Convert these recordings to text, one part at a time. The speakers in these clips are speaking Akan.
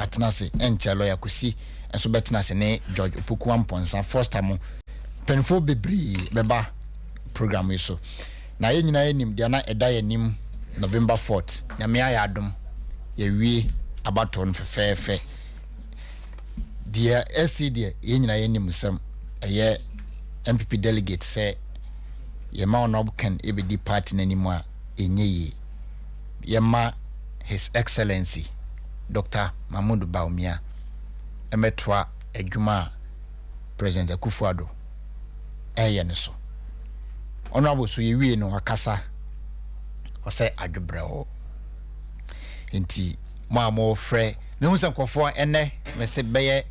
atena ase. Ɛnkyɛ Lawyer Kusi nso bɛtena ase ne George Opoku Ampɔnsa Foster mo mpanimfoɔ bebree bɛba program yi so. Na yɛn nyinaa yɛnim deɛ na ɛda yɛn anim November 4th. Nyame ayɛ adom, yɛwie abatoɔ no fɛfɛɛfɛ. Deɛ ɛsi deɛ, yɛn nyinaa yɛnim nsɛm ɛyɛ NPP delegate sɛ yɛma Honorable Ken ɛbɛdi party n'anim a ɛnyɛ yie. Yɛma His Excellency Dr Mahmood Bawumia ɛmɛtoa adwuma a President Akufo-Addo ɛyɛ ne so. Honorable so yɛwie no, wakasa ɔsɛ adwobrɛ hɔ. Nti mo a mofrɛ, mehu sɛ nkɔfoɔ ɛnɛ mɛsɛ bɛyɛ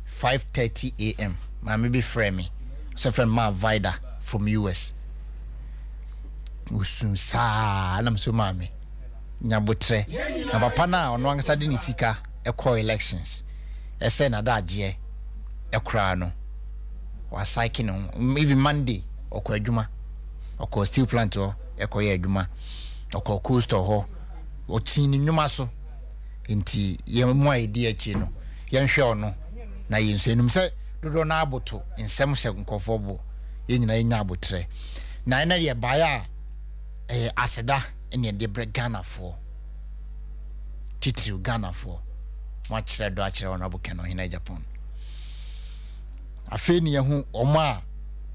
5:30 a.m. maame bi frɛ me sɛ frɛ no maa Vida from US. Osun saa nam so, maame nyabotrɛ na papa no a ɔno ankasa de ne sika ɛkɔ elections ɛsɛ n'adagyeɛ ɛkoraa no, wasaeke ne ho. Even Monday ɔkɔ adwuma, ɔkɔ steel plant hɔ ɛkɔyɛ adwuma, ɔkɔ coastal hɔ, ɔkyin ne nnwuma so. Nti yɛn mu a yɛdi akyi no, yɛnhwɛ ɔno na yɛn nso enum sɛ dodoɔ no aboto nsɛm hyɛ nkɔfoɔ bo. Yɛn nyinaa yɛnya abotrɛ na ɛnɛ deɛ baeɛ a ɛyɛ aseda ɛne yɛde brɛ Ghanafoɔ, titiriw Ghanafoɔ mo akyerɛ dɔ akyerɛ Honorable Ken Ɔhene Agyapong. Afei ne yɛho ɔmo a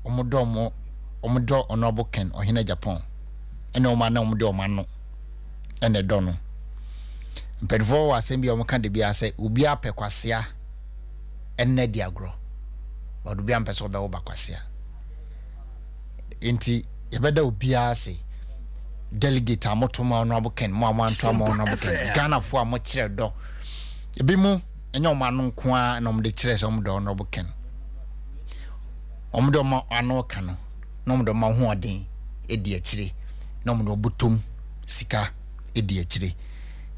ɔmo dɔ ɔmo dɔ Honorable Ken Ɔhene Agyapong ɛne ɔmo a na ɔmo de ɔmo ano ɛna ɛdɔ no. Mpanimfoɔ wɔ asɛm bi a ɔmo ka de bi sɛ obi apɛ kwasea ɛnna di agorɔ, ɔde obi ampɛ sɛ ɔbɛwo ba kwasea. Nti yɛbɛda obiara ase, delegate a moto ma Honorable Ken, mo a moanto ama Honorable Ken, Ghanafoɔ a mokyerɛ dɔ. Ebi mu ɛnyɛ ɔmo ano nko ara na ɔmo de kyerɛ sɛ ɔmo dɔ Honorable Ken. Ɔmo de ɔmo ano ka no na ɔmo de ɔmo ahoɔden edi akyire na ɔmo de ɔbotom sika edi akyire.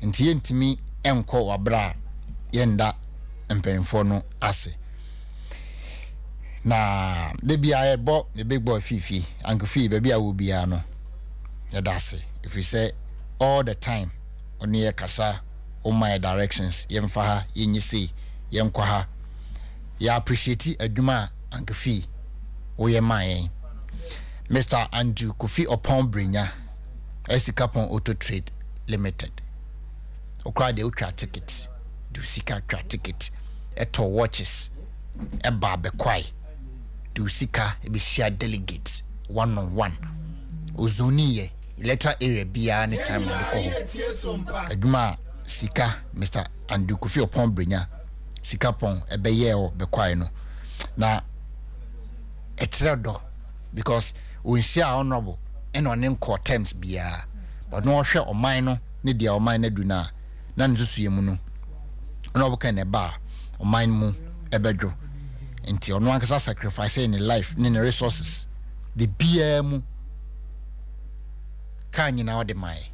Nti yɛntumi nkɔ wabra a yɛnda mpanimfoɔ no ase. Na de bia yɛbɔ the big boy fifi anko fii baabi a wɔ biara no, yɛda ase ɛfiri sɛ all the time ɔne yɛ kasa, ɔma yɛ directions, yɛmfa ha, yɛnyɛ sei, yɛnkɔ ha. Yɛ appreciate adwuma a anko fii woyɛ maa yɛn. Mr Andrew Kofi Ɔpɔn Brenya, Ɛsikapɔn Auto Trade Limited, okura deɛ wotwa ticket de sika twa ticket, ɛtɔ watches, ɛba abɛkwae de sika ɛbɛhyia delegate one on one, ozoni yɛ electoral area biara ne time na de kɔ hɔ adwuma a sika. Mr Andrew Kofi Ɔpɔn Brenya sika pɔn ɛbɛyɛ wɔ bɛkwae no na ɛkyerɛ dɔ because onhyia Honourable ɛna ɔne nkɔ terms biara, but na ɔhwɛ ɔman no ne deɛ ɔman no adu no a na ne nsusuiɛ mu no, Honourable kan na ɛba a ɔman no mu ɛbɛdwo. Nti ɔno ankasa sacrifice ne life ne ne resources de biara mu kaa nyinaa ɔde maeɛ.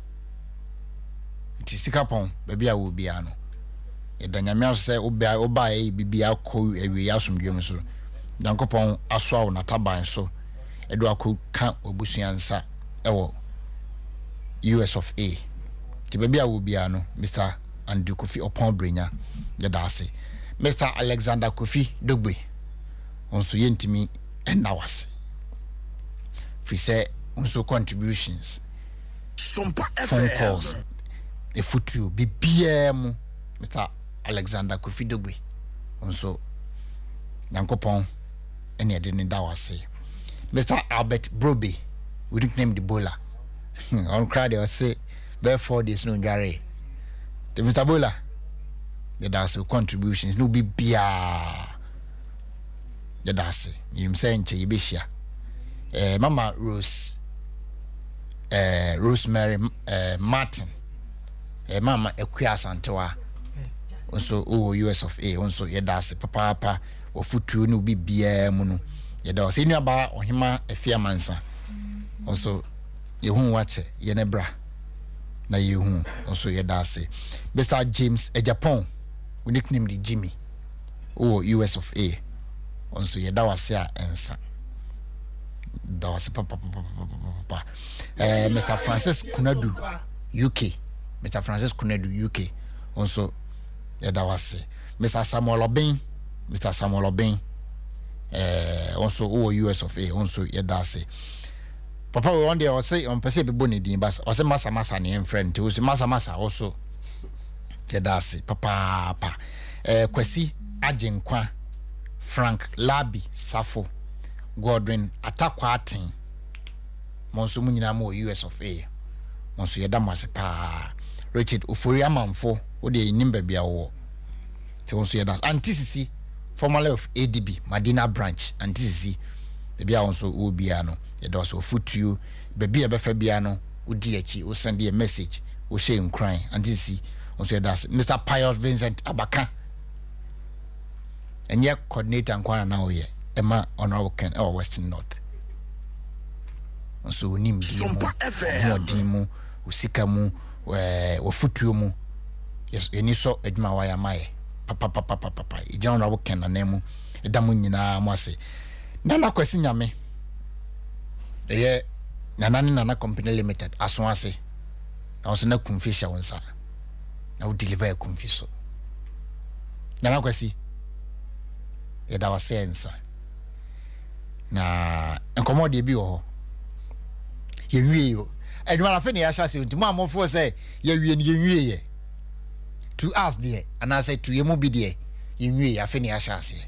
Nti sika pɔn baabi a wɔ biara no, yɛda Nyame aso sɛ wobaeɛ yi biribiara kɔ awie asomdwe mu so. Nyankopɔn asoa wo n'ataban so ɛde akɔ ka wabusua nsa ɛwɔ US of A. Nti baabi a wɔ biara no, Mr Andrew Kofi Ɔpɔn Brenya, yɛda ase. Mr Alexander Kofi Dogbe nso, yɛntumi ɛnna wase firi sɛ nso contributions, phone calls, efutuo, biribiara mu. Mr Alexander Kofi Dogbe nso, Nyankopɔn ɛne ɛde ne da wase. Mr Albert Brobe, we nickname the Bola, ɔno koraa deɛ ɔse bɛyɛ 4 days no ndware de. Mr Bola, yɛda ase, contributions ne obi biaa yɛda ase. Yɛnim sɛ nkyɛ yɛbɛhyia. Mama Rose, Rosemary Martin, Mama Akua Asantewa nso wɔ US of A nso, yɛda ase papaapa. Wɔfotuo ne obi biara mu no, yɛda ase. Nnuaba Ɔhema Afi Amansa nso, yɛhu wakyɛ yɛne bra na yɛhu nso, yɛda ase. Mr James Agyapong, wo nickname de Jimmy, wowɔ US of A nso, yɛda wase a ɛnsa da wase papapapapapa. Mr Francis Kunadu UK, Mr Francis Kunadu UK nso, Yɛda wo ase. Mr. Samuel Obeng, Mr. Samuel Obeng, wo nso wowɔ US of A, wo nso yɛda ase. Papa wei ɔno deɛ ɔse ɔmpɛ sɛ yɛbɛbɔ ne din, bas ɔse masa masa ne yɛmfrɛ no, nti ɔse masa masa, wo so yɛda ase papaapa. Kwasi Agyenkwa, Frank Labi Safo, Godwin Atakwaten, mo nso mo nyinaa mo wɔ US of A, mo nso yɛda mo ase paa. Richard Ofori Amanfo, wo deɛ yɛnim baabi a wowɔ, nti wo nso yɛda ase. Aunty Sisi, formerly of ADB Madina branch, Aunty Sisi, baabi a wo nso wowɔ biara no yɛda ase. Ofutuo baabi a ɛbɛfa biara no wodi akyi, wo send yɛ message, wohyɛ nkuran. Aunty Sisi, wo nso yɛda ase. Mr Pius Vincent Abaka, ɛnyɛ coordinator nkwa na na woyɛ ɛma Honorable Ken ɛwɔ Western North, nso onim die mu, Sompa FM. Ɔhoɔden mu, osika mu, wɔfutuo mu, yɛni sɔ adwuma a wayɛ ama yɛ papapapapapa. Ɛgyina Honorable Ken nanan mu ɛda mo nyinaa mo ase. Nana Kwasi Nyame, ɛyɛ Nana ne Nana Company Limited aso ase na wo nso na kumfi hyɛ wo nsa na wo deliver akumfi so. Nana Kwasi, yɛda wo ase. Nsa na nkɔmmɔ deɛ bi wɔ hɔ, yɛnwie o. Adwuma no afei na yɛahyɛ ase, nti mo a mofoɔ sɛ yɛwie no, yɛnwie yɛ. To us deɛ, anaasɛ to yɛ mu bi deɛ, yɛnwie yɛ, afei na yɛahyɛ aseɛ.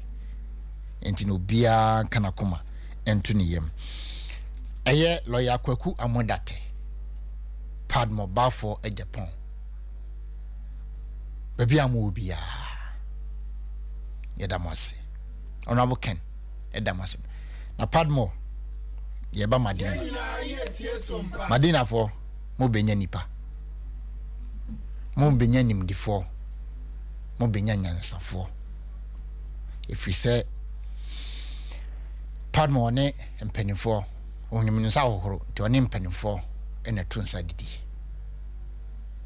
Nti na obiara nka n'akoma nto ne yam. Ɛyɛ lɔya Kwaku Amodate, Padmo Balfour Agyapong, baabi a mowɔ biara yɛda mo ase. Honorable Ken ɛda mo ase. Na Padmo yɛba Madina, Madinafoɔ mobɛnya nipa, mobɛnya nimdifoɔ, mobɛnya nyansafoɔ, ɛfiri sɛ Padmo ɔne mpanimfoɔ onyim nsa ahohoro, nti ɔne mpanimfoɔ ɛna ɛto nsa didi.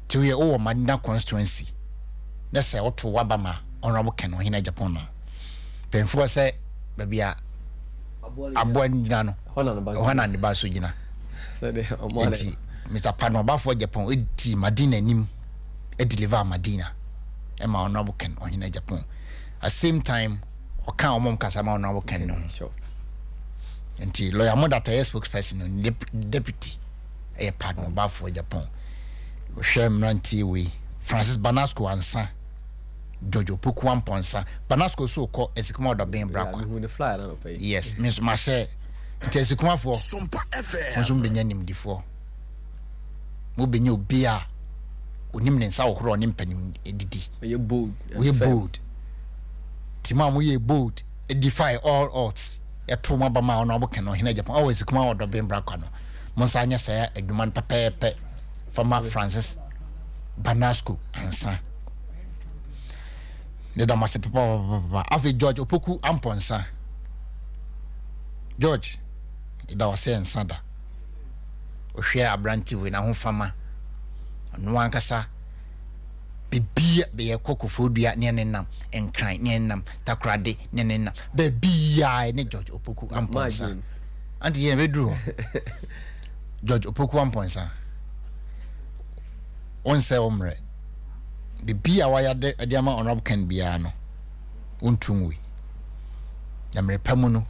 Nti woyɛ wowɔ Madina constituency na sɛ woto waba ma Honorable Ken Ɔhene Agyapong no a, mpanimfoɔ sɛ baabi a aboa no gyina no, hɔ na ne ba ɛhɔ na ne ba nso gyina. Sɛdeɛ ɔmo ale. Nti Mr Padmo Balfour Agyapong ɛdi Madina anim, ɛdeliver Madina ɛma Honorable Ken Ɔhene Agyapong. At same time ɔka ɔmom kasa ma Honorable Ken no ho. Nti lawyer Modata yɛ spokesperson no, ne deputy ɛyɛ Padmo Balfour Agyapong. Hwɛ mmeranteɛ wei, Francis Banasco Ansa, George Opoku Amponsa. Banasco so kɔ Asikuma Ɔdɔben Brakwa. Mehu ne flyer na nɔpɛ yi. Yes, me nso mahyɛ. Nti Asikumafoɔ Sompa FM. mo nso mobɛnya nimdifoɔ, mobɛnya obi a onim ne nsa ahohoro a ɔne mpanim didi. Ɔyɛ bold and woyɛ firm. Bold nti mo a moyɛ bold defy all odds, yɛto mo aba ma ɔno abɔkɛ no Ɔhene Agyapong ɔwɔ Asikuma Ɔdɔben Brakwa no, mo nsa anyɛ saa adwuma no pɛpɛɛpɛ fama Francis Banasco Ansa. Ne da mo ase papapapapa. Afei George Opoku Ampɔnsa, George, da wase nsa da. Ohwɛ aberante wei n'ahofama, ɔno ankasa bebia bɛyɛ kɔ Koforidua ne ɛne nam Nkran ne ɛne nam Takorade ne ɛne nam baabiaa ne George Opoku Ampɔnsa. Margin. Ante yɛn bɛduru hɔ. George Opoku Ampɔnsa, wonsɛ wo mmerɛ biribi a wayɛ de ama Honorable Ken biara no, wontu nwui, na mmerɛ pa mu no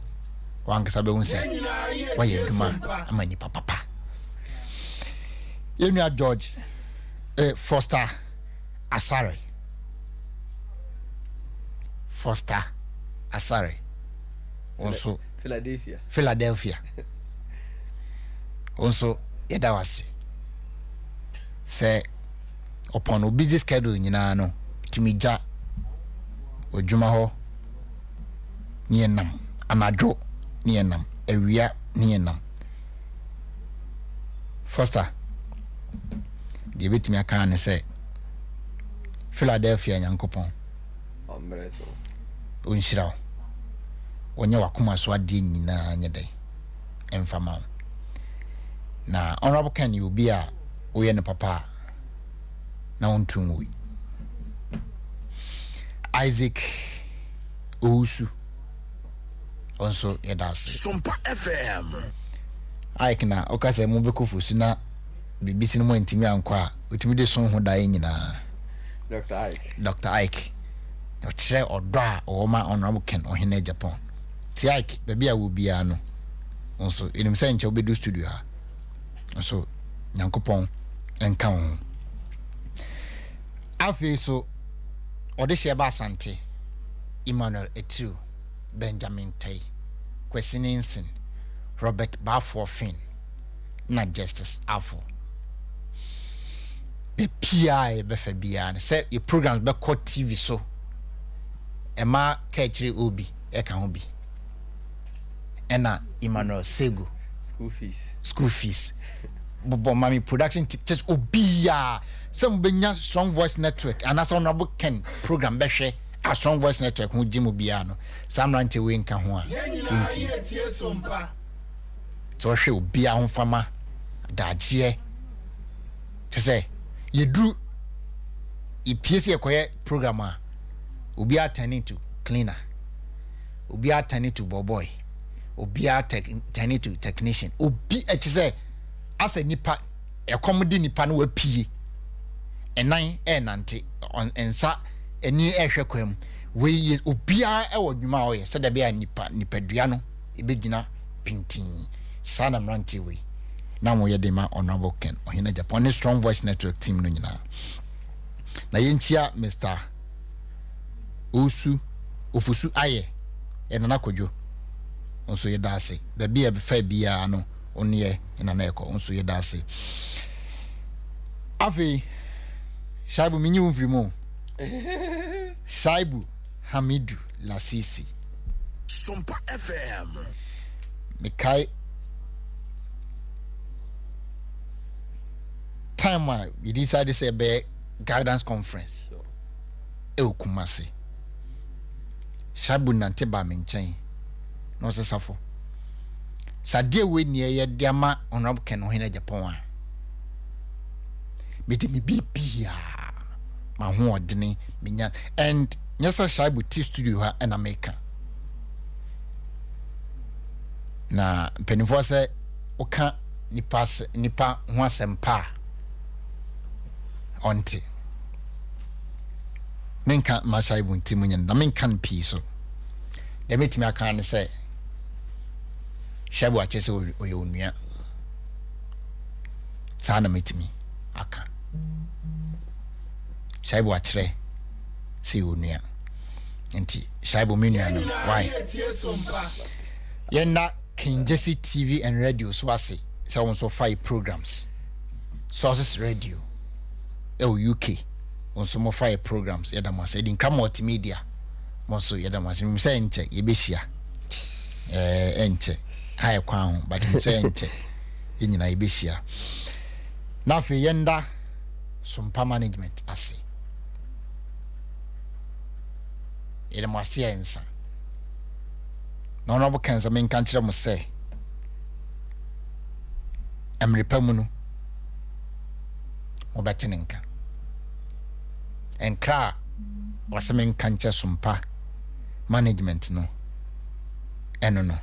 wankasa bɛhu sɛ wayɛ adwuma ama nipa papa. Yɛnua George Foster Asare, Foster Asare, wo nso Philadelphia. Philadelphia, wo nso yɛda wo ase sɛ ɔpɔn no busy schedule nyinaa no tumi gya odwuma hɔ ne yɛnam anadwo ne yɛnam awia ne yɛnam. Foster deɛ, ɛbɛtumi aka ne sɛ Philadelphia Nyankopɔn ɔmmerɛ so ɔnhyira wo, ɔnyɛ wakoma so adeɛ nyinaa nyɛ dɛn ɛmfa ma wo. Na Honorable Ken yɛ obi a woyɛ no papa a na wonto nwui. Isaac Owusu, ɔnso yɛda ase. Sompa FM. Ike na ɔka sɛ mobɛkɔ Fosu na biribi si no mu antumi ankɔ a, ɔtumi de so ho daeɛ nyinaa. Dr. Ike. Dr. Ike. Ɔkyerɛ ɔdɔ a ɔwɔ ma Honorable Ken Ɔhene Agyapong. Ti Ike, baabi a wɔ biara no, nso yɛnim sɛ nkyɛ wobɛdu studio ha. Nso Nyankopɔn nka wo ho. Afei so, ɔde hyɛ ba Asante, Emmanuel Etiriw, Benjamin Tai, Kwesi Ninson, Robert Baffour Finn, na Justice Afo. Baabiara a yɛbɛfa biara no, sɛ yɛ programs bɛkɔ TV so, ɛma kaakyire obi ɛka ho bi. Ɛna Emmanuel Sego. School fees. School fees. Bobɔ mami production team kyɛ obiara sɛ mobɛnya Strong Voice Network anaasɛ Honorable Ken program bɛhwɛ a Strong Voice Network ho gye mu biara no, saa mmeranteɛ wei nka ho a ɛntimi. Sɛ wɔhwɛ obiara ho fama adagyeɛ kyɛ sɛ yɛduru yɛpie sɛ yɛkɔyɛ program a, obiara turn into cleaner, obiara turn into bɔbɔy, obiara turn into technician, obi ɛkyɛ sɛ asɛ nipa ɛkɔm de nipa no wapie ɛnan ɛɛnante nsa ani ɛɛhwɛ kwan mu. Wei yɛ obiara ɛwɔ dwuma a ɔyɛ sɛdeɛ ɛbɛyɛ a nipa nipadua no ɛbɛgyina pintin. Saa na mmeranteɛ wei na wɔyɛ de ma Honorable Ken Ɔhene Agyapong ne Strong Voice Network team no nyinaa. Na yɛnkyia Mr. Osu Ofusu ayɛ ɛnana Kwadwo nso, yɛda ase. Baabi a ɛbɛfa biara no, ɔneɛ ɛnana ɛkɔ nso, yɛda ase. Afei Shaibu, menyi wo mfiri mu. Shaibu Hamidu Lasisi. Sompa FM. Mekae time a we decided sɛ ɛbɛyɛ guidance conference ɛwɔ Kumase, Shaibu nante baa me nkyɛn na ɔsɛ, "Safo, sadeɛ wei neɛ yɛde ama Honorable Ken Ɔhene Agyapong a, mede me biribiaa mahoɔdene menya." And nyɛ sɛ Shaibu te studio ha ɛna meka na mpanimfoɔ sɛ woka nipa nipa ho asɛm pa a ɔnte. Menka ma Shaibu nti mu nyɛ na menka no pii so. Deɛ mɛtumi aka ne sɛ Shaibu akyɛ sɛ ɔyɛ onua. Saa na mɛtumi aka. Shaibu akyerɛ sɛ yɛ onua, nti Shaibu, me nua no, why yɛnna King Jesse TV and Radio so ase sɛ wɔn nso fa yi programs, Sources Radio ɛwɔ UK, wɔn nso mo fa yi programs, yɛda mo ase. Ɛdi Nkra Multimedia, mo nso yɛda mo ase. Mo sɛ nkyɛ yɛbɛhyia, ɛnkyɛ ha yɛ kwan ho, but mo sɛ nkyɛ yɛn nyinaa yɛbɛhyia. Na afei yɛnda Sompa management ase. Yɛde mo ase yɛ nsa na Honorable Ken sɛ menka nkyerɛ mo sɛ mmerɛ pa mu no mobɛte ne nka. Nkra a wɔsɛ menka nkyerɛ Sompa management no ɛno no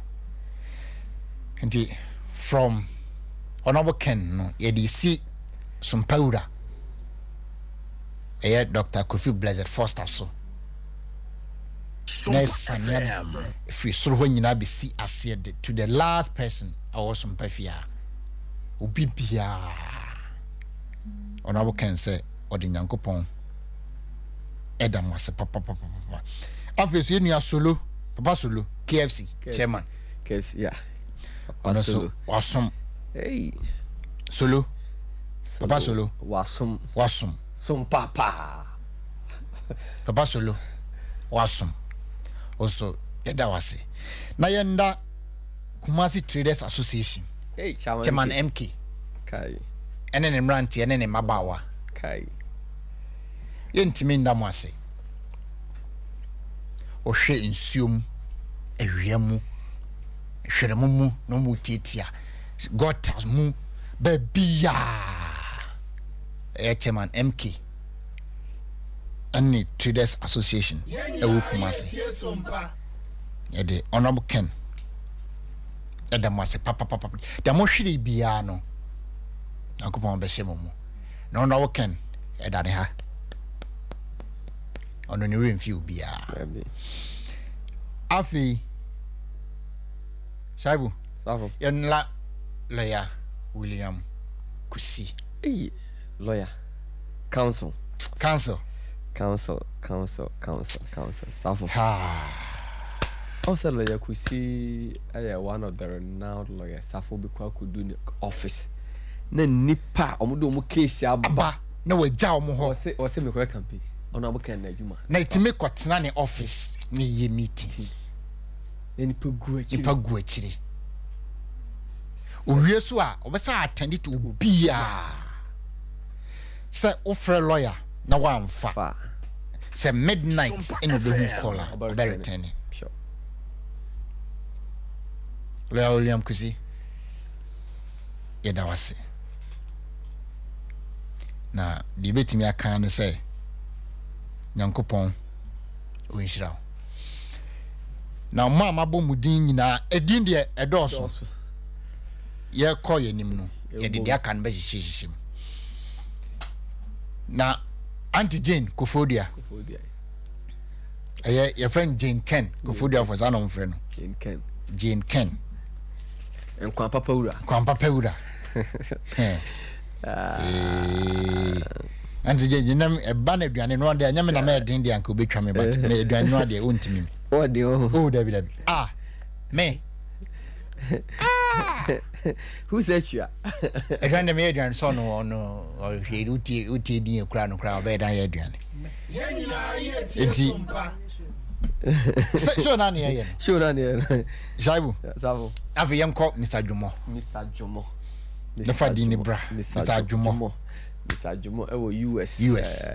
nti, from Honorable Ken no, yɛde si Sompa wura ɛyɛ Dr. Kofi Blessed Foster so na ɛsane firi soro hɔ nyinaa bɛsi aseɛ de to the last person a ɔwɔ Sompa fie a obi biara. Honorable Ken sɛ ɔde Nyankopɔn ɛda mo ase papapapapa. Afei so yɛnua Solo, Papa Solo, KFC chairman. KFC, yeah. Ɔno so wasom. Hey. Solo, Papa Solo. Wasom. Wasom. Som papa. Papa Solo wasom ɔso, yɛda wase. Na yɛnda Kumasi Traders Association Hey, Chairman, chairman MK. MK Kai. ɛne ne mmeranteɛ ne ne mmabaawa. Kai. Yɛntumi nda mo ase. Wɔhwɛ nsuo mu, awia mu, hwerɛmo mu na ɔmo tietia gutters mu baabiaa. Ɛyɛ chairman MK ɛne Traders Association ɛwɔ Kumasi, yɛde Honorable Ken ɛda mo ase papapapa. Deɛ mohwere biara no, Nyankopɔn bɛhyɛ mo mu. Na Honorable Ken ɛda ne ha. Ɔno ne werɛ mfi obiara. Afei Shaibu, yɛnla lɔya William Kusi. Eyi lɔya council. Council. Council, council, council, council. Safo. Ɔsɛ lɔya Kusi ɛyɛ one of the renowned lawyers. Safo bi kɔ akɔdu ne office na nipa a wɔn de wɔn case aba. Aba na wagya wɔn hɔ. Ɔsɛ ɔsɛ mekɔyɛ campaign ɔno abɔkɛn na adwuma. Na etumi kɔtena ne office ne yɛ meetings. Na nipa gu akyire. Nipa gu akyire. Owie so a ɔbɛsa attend to obiara. Sɛ wofrɛ lawyer na wamfa. Sɛ midnight ɛna obehu call a ɔbɛ return. Lawyer William Kusi yɛda wase. Na deɛ ebetumi aka ne sɛ Nyankopɔn ɔnhyira wo. Na mo a mabɔ mo din nyinaa, edin deɛ ɛdɔɔso. Yɛkɔ yɛn anim no, yɛde deɛ aka no bɛhyehyɛhyehyɛ mu. Na Auntie Jane Koforidua, ɛyɛ yɛfrɛ no Jane Ken Koforidua fo saa na wɔfrɛ no. Jane Ken. Jane Ken. Nkwan papa wura. Nkwan papa wura. Auntie Jane nam ɛba na aduane no adeɛ ɛnyɛ me na mɛyɛ den deɛ anka obɛtwa me but me aduane no adeɛ ɔntumi me. Ɔde o. Oh dabi dabi. Ah me. Ah. Who said you? Aduane deɛ meyɛ aduane sɛ ɔno ɔno ɔhwɛ wotie wotie din ekura no koraa ɔbɛyɛ dan yɛ aduane. Eti sɛ show na ne yɛyɛ no. Show na ne yɛ no. Shaibu. Afei yɛnkɔ Mr. Dwomɔ. Mr. Dwomɔ. Nafa din ne bra. Mr. Dwomɔ. Mr. Dwomɔ ɛwɔ US. US.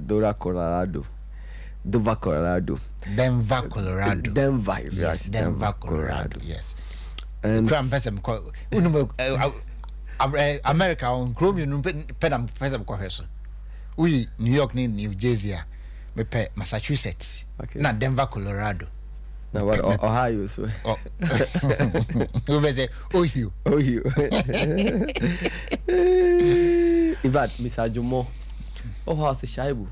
Dora Colorado. Dover, Colorado. Denver, Colorado. Denver, yes, Denver, Colorado. Yes. And kura mpɛ sɛ mekɔ wonum America nkuro mmienu pɛ na mpɛ sɛ mekɔhwɛ so. Woyi New York ne New Jersey a mepɛ Massachusetts okay. na Denver, Colorado. Na what Ohio so. Wobɛ sɛ Ohio. Ohio. In fact, Mr. Jomo, oh, house Shaibu.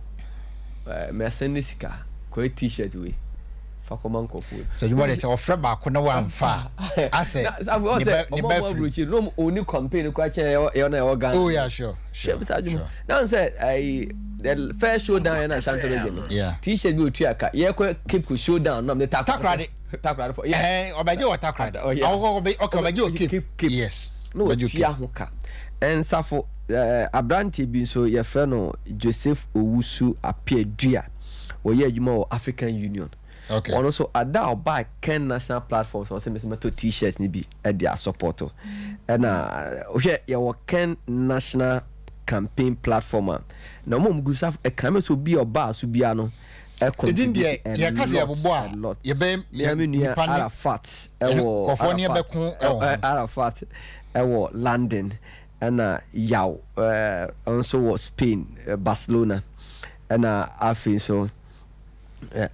Mɛsɛn ne sika kɔyɛ t-shirt wei fa kɔma nkurɔfoɔ. Sɛ adwuma deɛ sɛ ɔfrɛ baako na wamfa a asɛ ne ba ne ba firi. Ɔmo aburukyiri no oni campaign kora kyɛn ɛyɛ na ɛwɔ Ghana. Oh yeah sure sure. Sɛ adwuma na n sɛ ɛyi the first showdown yɛn na Ashanti region no. Yeah. T-shirt bi otua ka yɛ kɔ Cape Coast showdown na ɔmo de Takoradi. Takoradi fɔ. Ɛɛ ɔbɛgye wɔ Takoradi. Ɔkɔ ɔbɛgye wɔ Cape. Cape. Yes. Na otua ho ka. Ɛnsafo aberanteɛ bi nso yɛfrɛ no Joseph Owusu Appiah-Duah. Ɔyɛ adwuma wɔ African Union. Okay. Ɔno nso ada a ɔbaa Ken National Platform so ɔsɛ mesɛ mɛtɔ t-shirt no bi de asɔpɔto. Ɛna wohwɛ yɛwɔ Ken National Campaign Platform a na ɔmo a ɔmo gu so ɛka me sɛ obi a ɔbaa so biara no Edin deɛ yɛka sɛ yɛbobɔ a yɛbɛ yɛ nipa ne Arafat ɛwɔ kɔfoɔ ne yɛbɛko ɛwɔ ho. Arafat ɛwɔ London ɛna Yaw nso wɔ Spain Barcelona ɛna afei nso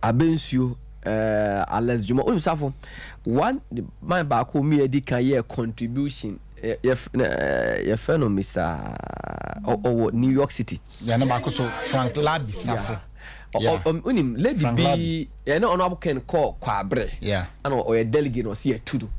Abensuo Alex Juma onim safo one man baako mi adi kan yɛ contribution yɛfrɛ no Mr ɔwɔ New York City. Yɛn baako so Frank Labi Safo. Onim lady bi yɛne ɔno abɔkɛn kɔ kwabrɛ ɛna ɔyɛ delegate na ɔsi yɛtu no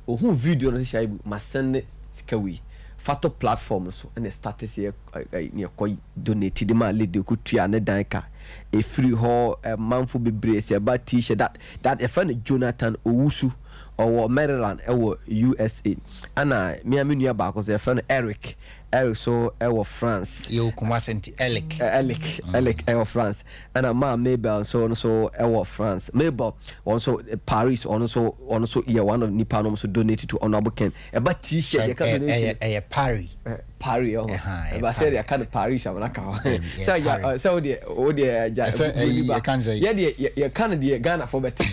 ohun video no sɛ Shaibu ma send sika wei fato platform so ɛna start sɛ yɛ ne yɛkɔ donate de ma lady ko tua ne dan ka efiri hɔ manfo bebree sɛ ɛba t-shirt that that yɛfrɛ no Jonathan Owusu ɔwɔ Maryland ɛwɔ USA ɛna mmea me nua baako so yɛfrɛ no Eric Eric so ɛwɔ France. Yɛ Kumasi nti Eric. Eric Eric ɛwɔ France ɛna maa Mabel nso nso ɛwɔ France Mabel wɔn nso Paris ɔno nso ɔno nso yɛ one of nipa no nso donate to Honourable Ken ɛba t-shirt yɛ ka donation. Ɛyɛ Paris. Paris ɔhɔ ɛba sɛ yɛ ka no Paris amana ka hɔ sɛ yɛ sɛ o deɛ o deɛ gya yɛ deɛ yɛ ka no deɛ Ghana fo bɛte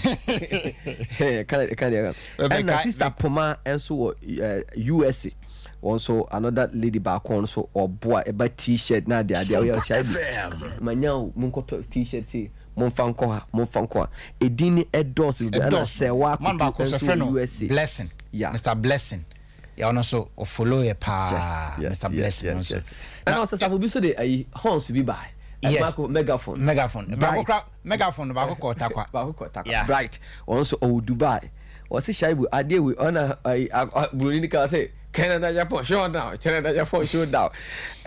yɛ ka yɛ ka deɛ ɛna sister Poma nso wɔ USA. Wɔn nso another lady baako nso ɔboa ɛba t-shirt na ade ade ɔyɛ ɔhyɛ bi manya o mo nkɔtɔ t-shirt sei mo nfa nkɔ ha mo nfa nkɔ ha edin ni ɛdɔɔso bebree ɛna sɛ wa akoto nso wɔ USA blessing yeah. Mr Blessing yɛ ɔno nso ɔfollow yɛ paa Mr Blessing nso ɛna ɔsɛ safo bi so de ayi horns bi baa. Yes. Marco Megaphone. Megaphone. Baako Bright. kora megaphone baako kɔ Tarkwa. Baako kɔ Tarkwa. Yeah. Bright. Ɔno nso ɔwɔ Dubai. Ɔse Shaibu adeɛ wei ɔna ayi buroni ni ka ɔse Canada Japan showdown, Canada Japan showdown.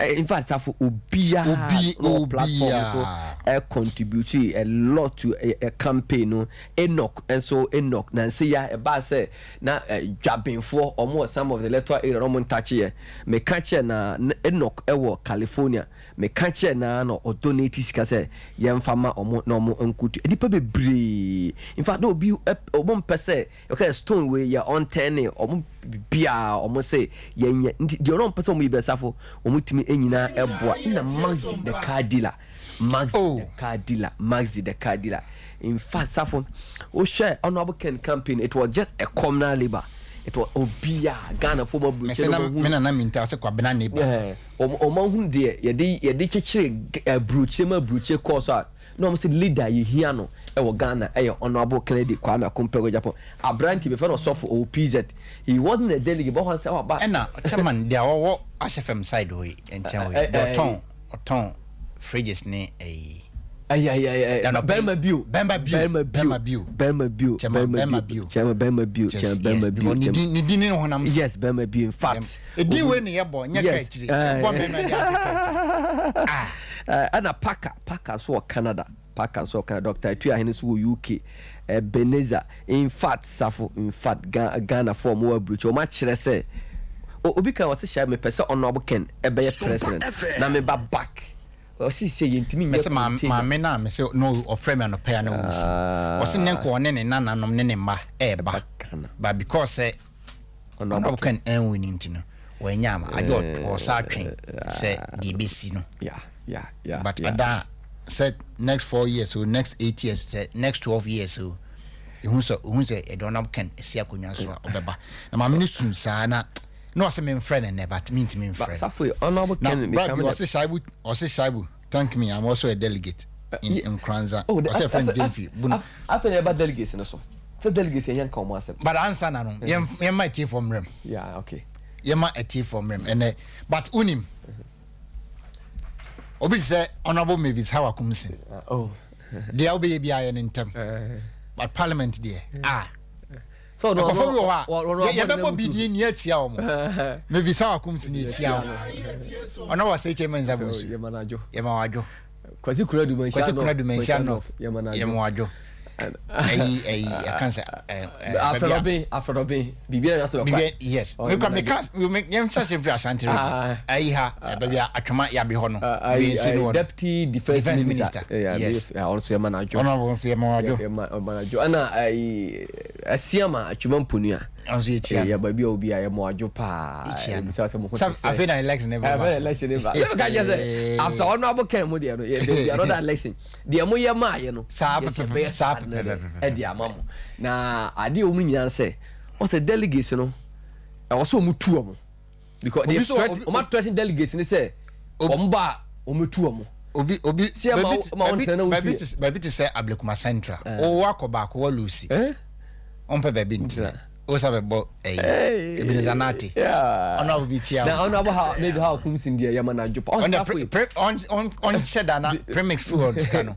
In fact, safo obiara Obi na ɔwɔ platform so obiara. ɛ contribute a lot to ɛ campaign no. Enoch nso, Enoch nansi ya ɛbaa sɛ na dwabenfoɔ ɔmo wɔ some of the electoral area na ɔmo ntakyeɛ. Meka kyerɛ na Enoch ɛwɔ California. Meka kyerɛ na na ɔdonate sika sɛ yɛmfa ma ɔmo na ɔmo nkotu nipa bebree. In fact, na obi ɔmo mpɛ sɛ ɔka stone wei yɛ ɔntɛn ɔmo biaa, ɔmo sɛ yɛnyɛ nti deɛ ɔno mpɛ sɛ ɔmo yi bɛsafo, ɔmo tumi nyinaa ɛboa. Ɛna Maxi the car dealer, Maxi the car dealer, Maxi the car dealer. In fact, safo, wohwɛ Honourable Ken campaign, it was just a communal labour. It was obiaa Ghana fo ma Mese na me nana minta sɛ Kwabena ne ba. Ɔmo ahunu deɛ yɛde kyekyere aburokyire ma aburokyire kɔɔ so a, na ɔmo sɛ leader yɛhia no ɛwɔ Ghana ɛyɛ Honourable Kennedy Kwame Akompreko Agyapong. Aberante bɛfɛ no ɔsɔfo, ɔwɔ PZ. He wasn't a delegate but ɔhɔn sɛ ɔba. Ɛna chairman deɛ ɔwɔ ahyɛ fam side hɔ yi nkyɛn hɔ yi, deɛ ɔtɔn fridges ne ɛyi. Ɛyɛ bɛrima bio. Bɛrima bio. Bɛrima bio. Bɛrima bio. Bɛrima bio. Chairman bɛrima bɛrima bio. Bio. Chairman bɛrima bio. Yes, Chairman bɛrima yes, bio. because ne din ne honam sɛ. Yes, bɛrima bio, in fact. Edin wei ne yɛ bɔ nyɛ ka akyire bɔ mɛmɛ de ase ka akyire. Ah. Ɛna Parker nso wɔ Canada, Parker nso wɔ Canada, Dr Etu Ahene nso wɔ UK, Ebenezer. In fact, safo, in fact, Ghana fo ɔmo wɔ aburukyi, ɔmo akyerɛ sɛ obi kan wɔte hyɛ mepɛ sɛ Honourable Ken ɛbɛyɛ Super president FM. na meba back. Ɔsi sɛ yɛntumi nyɛ Mɛsɛ container. Maame na mɛsɛ no ɔfrɛ mi anɔpɛ ya na ɔwusu, ɔsɛ ne nkɔ ɔne ne nananom ne ne mma ɛɛba Ɛba Ghana. But because sɛ Honourable Ken ɛnwin ne nti no, wɔanya ama agye ɔsa atwɛn sɛ deɛ ebesi no. But ada sɛ next 4 years o, next 8 years, sɛ next 12 years o, ehu sɛ ɛde Honourable Ken esi akonnwa so a, ɔbɛba. Na maame no sun saa na ɔsɛ memfrɛ no nnɛ, but mentumi But mfrɛ no. safo, Honourable Na Ken brad bi meka ɔse Shaibu, ɔse Shaibu, thank me, I'm also a delegate in Nkranza. Oh, ɔsɛ friend Jemfi Bunu. Afei na ɛba delegates no so sɛ delegates yɛn nka ɔmo asɛm. But ansa na no, yɛmma atiefoɔ mmerɛm. Yɛma atiefoɔ mmerɛm ɛnɛ. But wonim obi te sɛ Honorable Mavis Hawa Koomson, deɛ wobɛyɛ bi ayɛ no ntɛm, but parliament deɛ, ah, So no ɛkɔfo bi wɔ hɔ ɔno a yɛbɛbɔ bi din ni atia wɔ mo. Mavis Hawa Koomson atia wo, ɔno wɔ sɛ kyɛ mɛnsa bɔ nsu. Yɛma no adwo. Yɛma wadwo. Kwasi Kura Dumanhyia. Kwasi Kuna Dumanhyia North. Yɛma no adwo. Yɛma wadwo. Ɛyi ɛka sɛ ɛ baabi a Afrɛdɔben, Afrɛdɔben, biribiara na sɛ bɛkɔ. Bibi, yes. Oh, meka yɛma no meka me yɛn hyɛ se firi Ashanti Region. Ah. Ayi ha baabi a Atwoma Yabe hɔ no, baabi nsuo no wɔ no. Deputy defence, Defence minister. Minister. Yes. Yeah, ɔno nso yɛma no adwo. Ɔno abo nso yɛma wadwo. Yɛma no adwo. Ɛna ayi Asiama Atwima Mponua. Ɔno nso yɛkyia yɛ no. baabi a obi a yɛma adwo paa. Yɛkyia no. Ebisa sɛ mo ho Sa te sɛ. Afei na election ne Afei bɛba na so. election ne ba. Sɛ meka kyerɛ sɛ after Honourable Ken mu deɛ no, yɛ there will be another election. Deɛ mo yɛ maa yɛ no, Saa yɛsɛ pɛpɛpɛ, bɛyɛ saa saa no de pɛpɛpɛ. ɛde ama mo. Na adeɛ a wɔn nyinaa sɛ ɔsɛ delegates no, ɛwɔ sɛ wɔn tu wɔn because they threat wɔn threaten delegates ni sɛ wɔn ba a, wɔn tu wɔn. Obi Si ɛ ma baabi ma wɔn tena na baabi wotu te baabi te sɛ Ablekuma Central, owó akɔ baako wɔ lusi, ɔmpɛ baabi ntina o sa bɛbɔ ɛyi Ebenezer Nate, ɔno abo bi kyia. Na ɔno abo ha maybe ha ɔkum sin deɛ, yɛma no adwo pa. ɔno Ɔn pre pre ɔn ɔn ɔnhyɛ da na premix fuel sika no,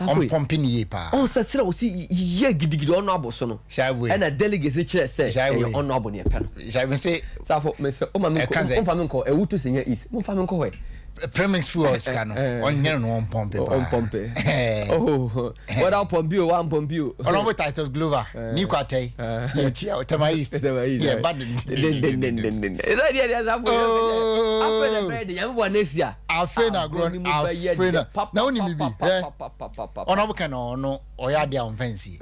ɔmpɔmpe ne yie paa. Ɔn sɛ srɛ ɔsi yɛ gidigidi ɔno abo so no, Hyɛ ɛna delegates kyerɛ sɛ Hyɛ ɛyɛ ɔno abo ne ɛpɛ no. Hyɛ sɛ Safo mesɛ ɔma mi Ɛka nkɔ ɔmfa mi nkɔ ɛwutu sɛ nyɛ east, momfa mi nkɔ hɔ. Premix fuel sika no, ɔnyɛ no, ɔmpɔmpe paa. Ɔmpɔmpe. Oh, whether ɔpɔmpe o, wampɔmpe o. Honourable Titus Glover ní kò atɛ yɛ kyia Tema East. Tema East. Yɛ ba den den den den den ɛsɛ deɛ deɛ safo yɛ afei na bɛyɛ de Nyame bɔ n'esi a. Afei na agorɔ ni mu bɛyɛ afei na dɛ pa na pa wonim pa bibi pa ɛ pa pa pa pa pa. Honourable Ken, ɔno ɔyɛ adeɛ a ɔmfa nsie.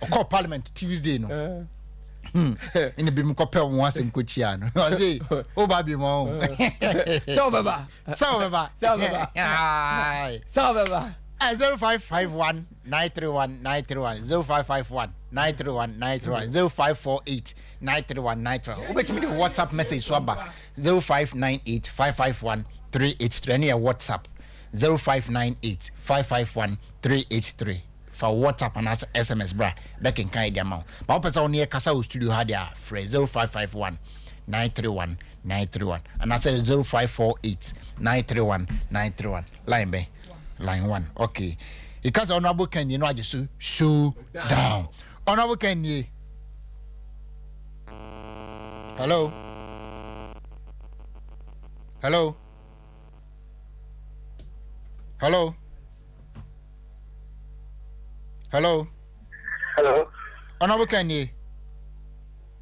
Ɔkɔɔ parliament Tuesday no, ɛna bi mu kɔpɛ wɔn asɛm kɔkyia no, ɔse woba bi ma ɔ Sɛ wobɛba. Sɛ wobɛba. Sɛ wobɛba. Aye. Sɛ wobɛba. 0551 931 931, 0551 931 931, 0548 931 931. Wobɛtumi de WhatsApp message so aba 0598 551 383. Ɛne yɛ WhatsApp 0598 551 383. Fa WhatsApp anaasɛ SMS bra, bɛkenkan de ama wo. Ba wopɛ sɛ wo ne yɛ kasa wɔ studio ha deɛ a, frɛ 0551 931. 931 anaasɛ 0548 931 931. Line bɛn? Line 1. Okay, ìka sɛ Honourable Ken nie no agye so. Show down, Honourable Ken nie. Hello, hello, hello, hello. Hello. Honourable Ken nie.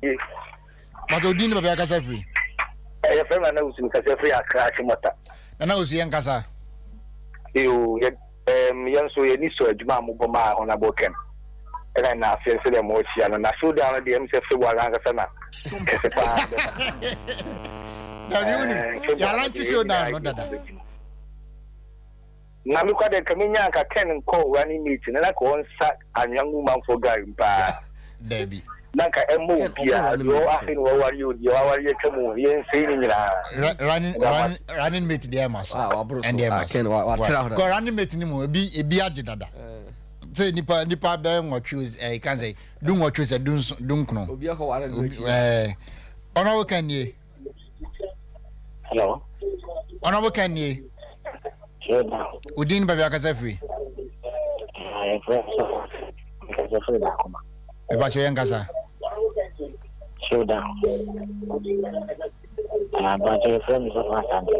Yes. Màtò odin ní baabi akasa firi. Ɛyɛ fɛn na Nana Wusu kasa firi Accra Achimota. Nana Wusu, yɛn kasa. Yo, yɛ yɛn nso yɛ ni sɔ adwuma a mobɔ maa Honourable Ken. Ɛna na afei sɛ deɛ mo ahyia no na showdown no deɛ sɛ February ankasa na kɛse paa bɛba. Dabi, wuni yàrá showdown no dada. Na mi kwa de nka mi nya nka Ken nkɔ running mate na nka ɔnsa anwea ngu manfoɔ gari paa. Dabi. Na nka ɛmmɔ obiara deɛ ɔwɔ afei na wɔware o, deɛ wɔaware atwa mu, yɛnsɛe ne nyinaa. Running mate deɛ, ɛma so. Ah, waboro so. Ɛndeɛ Ah, ɛma so. Ken, watra hɔ. Kɔ running mate ni mu ebi agye dada sɛ nipa bɛyɛ 8, kan sɛ 18 sɛ 19. Obi akɔ ware no akyi. Honourable Ken nie. Hello. Honourable Ken nie. Showdown. Odin baabi akasa firi. Yɛfrɛ so nkasa firi baako ma. Mepakyɛ, yɛn kasa. Showdown. Abakyɛ, yɛfrɛ me Sɔfo Asante.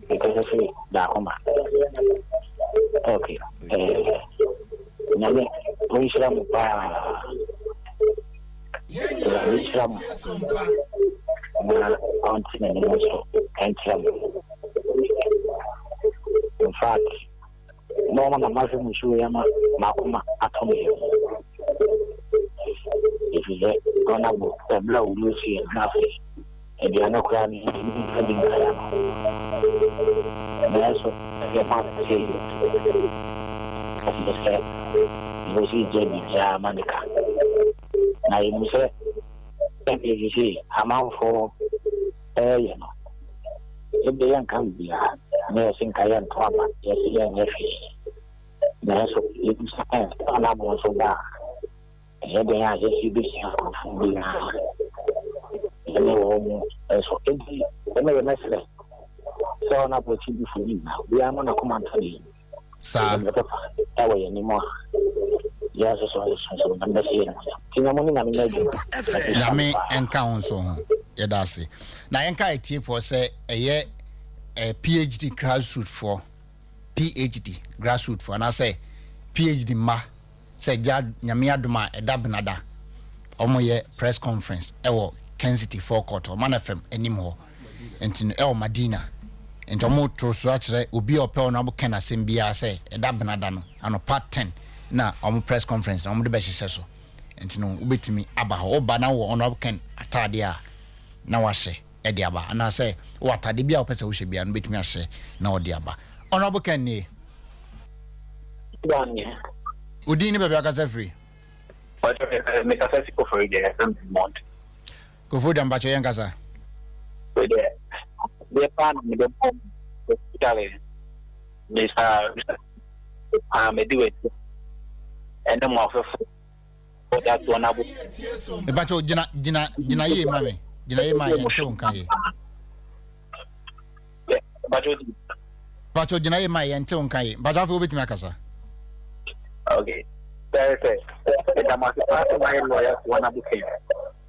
Nkasa firi baako ma. Okay. Nyame ɔnhyira mo paa. Awurade nhyira mo na ɔnte n'anim nso ɛnkyerɛ mo. In fact, na ɔma na mahwɛ mo show yi ama makoma atɔ me yam. Ɛfiri sɛ Honourable, ɛberɛ a wɔmu sie no na afei aduane koraa no yɛntumi mfa bi nkaeɛ no. Nanso yɛma sɛ ɛsɛ sɛ yɛwɔ gya biribiara ma ne ka. Na yɛnim sɛ ɛdeɛ sisi amanfoɔ ɛɛyɛ no, ebi yɛnka biribiara na yɛsi nka yɛnto aba, yɛsi yɛnyɛ hwee. Nanso yɛnim sɛ Honourable nso ba a, ɛyɛ den a yɛsi bɛsua nkurɔfoɔ bi na yɛne wɔn mu nso. Enti ɛna yɛ mɛsrɛ sɛ Honourable akyi bi fo nyinaa, obiara ma n'akoma ntɔ ne yam. Saa. Ɛyɛ papa ɛwɔ yɛn anim a yɛn nso so nso na mbɛsɛ yɛn mu nti Nyame ne Nyame nyɛ adwuma. Nyame nka wo nso ho. Yɛda ase. Na yɛnka atiefoɔ sɛ ɛyɛ PhD grassroot foɔ, PhD grassroot foɔ anaasɛ PhD mma, sɛ gya Nyame adom a, ɛda Benada ɔmoyɛ press conference ɛwɔ Kencity forecourt, Ɔman FM anim hɔ, nti no ɛwɔ Madina. Nti ɔmo to so akyerɛ obi a ɔpɛ ɔno abɔ Ken asɛm biara sɛ ɛda Benada no anɔpa 10 na ɔmo press conference na ɔmo de bɛhyehyɛ so. Nti no wobɛtumi aba hɔ. Woba na wɔ Honourable Ken ataadeɛ a na wahyɛ ɛde aba, anaasɛ wɔ ataadeɛ bi a wopɛ sɛ wohyɛ biara no, wobɛtumi ahyɛ na wɔde aba. Honourable Ken nie. Odin ne baabi akasa firi. Mekasa si Kofori deɛ, yɛfrɛ me Mont. Kofo da, mpakyɛ, yɛn kasa. Deɛ deɛ paa na mede bɔ, especially Mr paa, mede w'akyi ɛne mo afɛfo ɔda toɔ no abo. Mepakyɛ, gyina gyina gyina yie ma me, gyina yie ma yɛn tew nka yie. Mpakyɛ, gyina yie ma yɛn tew nka yie. Mpakyɛ, afei wobɛtumi akasa. Okay, sɛ ɛda mo ase paa sɛ moayɛ loyal to Honourable Ken